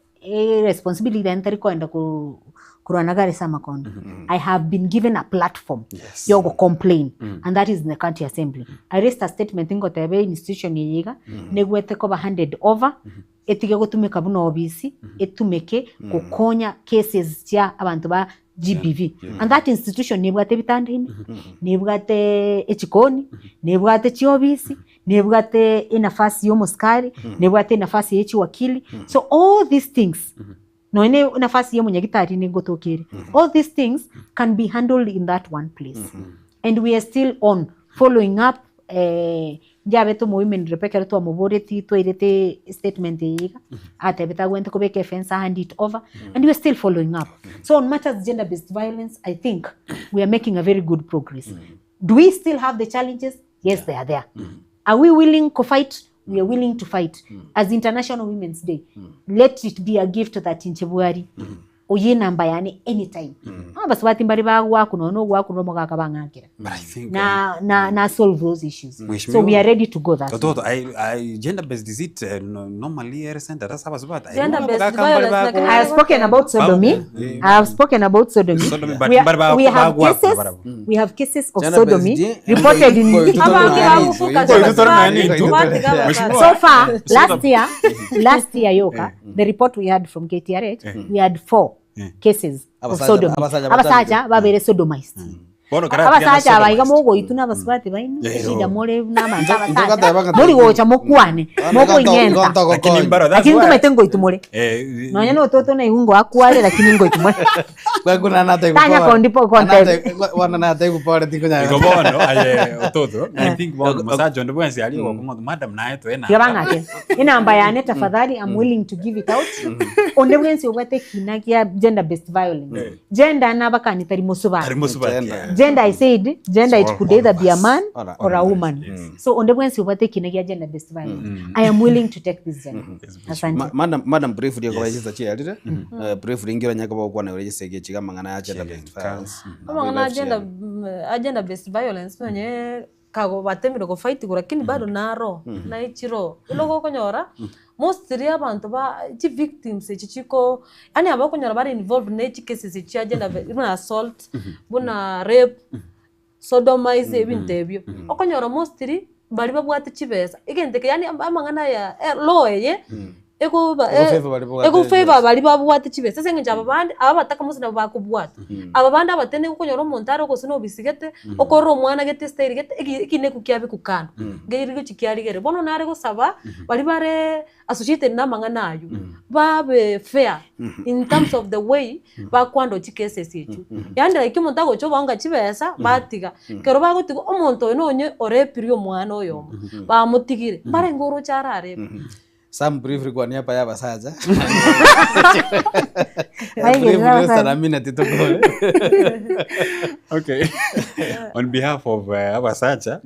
responsibility yane tari koenda korwana gare ase amakondo. I have been given a platform ya ogo complain and that is in the county assembly. I raised a statement ngoteba institution eye iga negwete koba handed over etige gotumeka buna obisi etumeke gokonya cases chia abanto ba GBV. And that institution nebwate ebitanda ime, nebwate echikoni, nebwate chiobisi, nebwate enafasi ya omosikari, nebwate enafasi ya echiwakili, so all these things nonya ne enafasi ya omonyagitari nigotoka ere, all these things can be handled in that one place. And we are still on following up njabete omo women rep ekero twamoboretie twairete statement eye iga, atebete agwenerete kobeka efence a hand it over, and we are still following up. So on matters gender based violence, I think we are making a very good progress. Do we still have the challenges? Yes, they are there. Are we willing to fight? We are willing to fight. As International Women's Day, let it be a gift that inche bwari oye enamba yane anytime. Abasubati mbare bagwaku nonya na ogwaku na omogaka bang'akera. But I think Na na na solve those issues. So we Mheshimiwa are ready to go that way. Toto, I, gender based is it normally ere centered ase abasubati? I Gender know based abagaka mbare violence bago lakini I have spoken about sodomy. Eh, I have spoken about sodomy. sodomy but We, mbare are, we have bagwaku cases. barabwo. We have cases of Gender sodomy based, reported in. Abange bagofuka Mheshimiwa. So far, last year yoka, the report we had from KTRH, we had 4 cases of Abasaja- sodomy. abasaja Abasaja babere sodomized. Bono kara tigana Abasaja abaiga sodomized. mogoitwa na abasubati baino, eshida more na abanto Njo- njo abasaja. gateba gateba. Mori gocha mokwane, mokoing'enta. Lakini mbaro that's Lakini why ntomanyete ngoitu more. Nonya na ototo naigwe ngoakware lakini ngoitu more. Tanya kondipo kontebe. Igo bono aye ototo I think bono musacha onde bwensi aria ogokong'ota madam naye toe Tiga enamba bang'ake. Enamba yane tafadhali I'm willing to give it out. Onde bwensi obwate ekina kia gender based violence. Gender nabakani tari mosubati. Tari mosubati, Gender. yeah. Gender I said gender It's it could all either of be a us. man All or a of us, woman. So onde bwensi obwate ekina kia gender based violence. I am willing to take this journey. Asante. Madam, madam briefly yes. Kobaisisa chiarire briefly ngira nyaka bagokwana ore chisegi chiga amang'ana ya gender based violence. Amang'ana agenda agenda based violence nonye kago batemire gofight igoro lakini bado naro naichiro ilo gokonyora mostly abanto ba chi victims echi chiko yaani aba okonyora bare involved na echi cases echi chia gender buna assault buna rape sodomize ebinto ebio okonyora mostly bari babwate chibesa egento eke yaani amang'ana aya law eye ekoba Ego favor bari babwate ego favor bari babwate chibesa ase eng'encho aba bande aba bataka mostly nabo bakobwata aba bande abatene okonyora omonto are gose na obisigete okorora omwana gete estyle gete ekineku kiabe kukando ngeiri gochi kiarigere bono nare gosaba bari bare associated na amang'ana aywo babe fair in terms of the way bakwando chicases echio yaani like omonto agocha obanga chibesa batiga ekero bagotiga omonto oyo nonye orepirie omwana oyomo bamotigire mbarenge oroche ararepe. Sam briefly kwa niaba ya basaja. Aye, Briefly abasaja. salamina titokore. Okay. On behalf of Abasaja,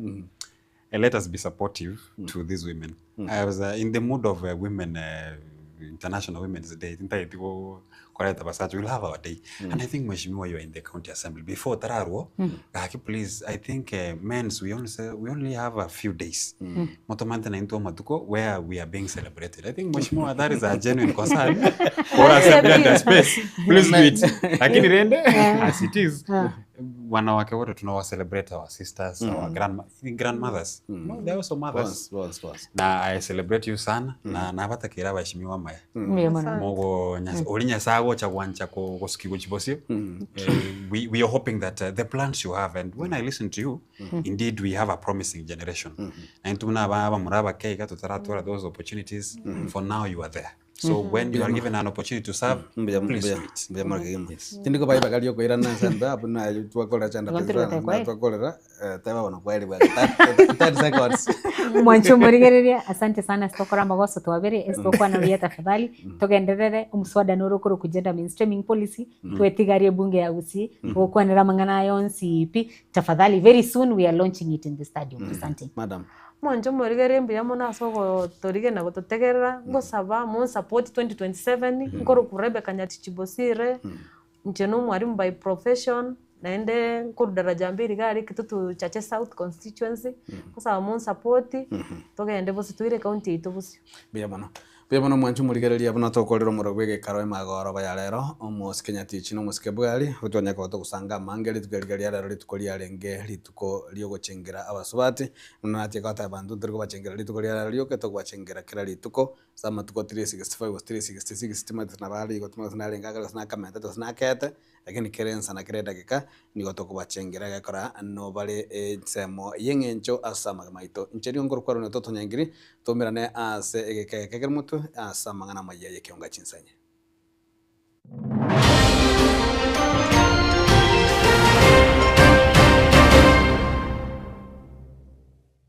let us be supportive to these women. I was in the mood of women, International Women's Day. Ntaiti go koreta Abasaja, we'll have our day. And I think Mheshimiwa, you are in the county assembly. Before Tararwo, Gaki, please, I think men's, we only have a few days. Motomante na into matuko where we are being celebrated. I think Mheshimiwa, that is a genuine concern for assembly and the space. Please do it. Lakini rende, as it is, wanawake wote tunawa celebrate our sisters, our grandmothers. No, they are also mothers. Boss, boss, boss. Na I celebrate you sana na nabatakira abaheshimiwa maya Mbuya mono. mogo ori nyasaye agocha gwancha gosukiwa chibosio. We are hoping that the plans you have, and when I listen to you, indeed we have a promising generation. Na intu muna aba muraba keiga tutaratwara those opportunities. For now you are there. So when you are given an opportunity to serve, Mbuya please mbuya do it. mbuya mono kegima. Tindi koba ibaga riokoirana ase embe abwo naye twakorera chanda Igo ntiri goteba kweri. twakorera teba bono kweri bweka 10 seconds. Mwanche omorigereria, asante sana ase tokora amagoso twabere ase tokwana buya tafadhali togenderere omoswada noro okorokwa gender mainstreaming policy twetigarie ebunge ya Gusii gokwanera amang'ana aya onsi pi tafadhali very soon we are launching it in the stadium asante. Madam. Mwanche omorigereria mbuya mono ase ogotorigia na gototegerera, ngosaba monsupport 2027, nkorokwa Rebecca Nyatichi Bosire, inche na omwalimu by profession, naende nkorwa daraja mbili iga aria Kitutu Chache South constituency, ngosaba monsupport, togende bosio toire ecounty yaito bosio. Mbuya mono. Mbuya mono mwanche omorigereria buna tokorera omorwego bw'egekaro emagoroba ya rero, omosike Nyatichi na omosike Bwari, gotwanya koba togosanga amange rituko riria ria rero rituko riarenge rituko riogochengera abasubati, buna natie goteba abanto ntori kobachengera rituko ria rero rioka tokobachengera kera rituko, ase amatuko 365 gose 366 timanyeti nabo are igo timanyeti gose narenge akare gose nakamentete gose nakete. Lakini kera ensa na kera edageka nigo tokobachengera egekora nobare ensemo y'eng'encho ase amagima aito. Inche nigo nkorokwa Aaron Ototo Nyangiri, toumerane ase egeka eke kere motwe ase amang'ana amaya y'ekeonga chinsanye.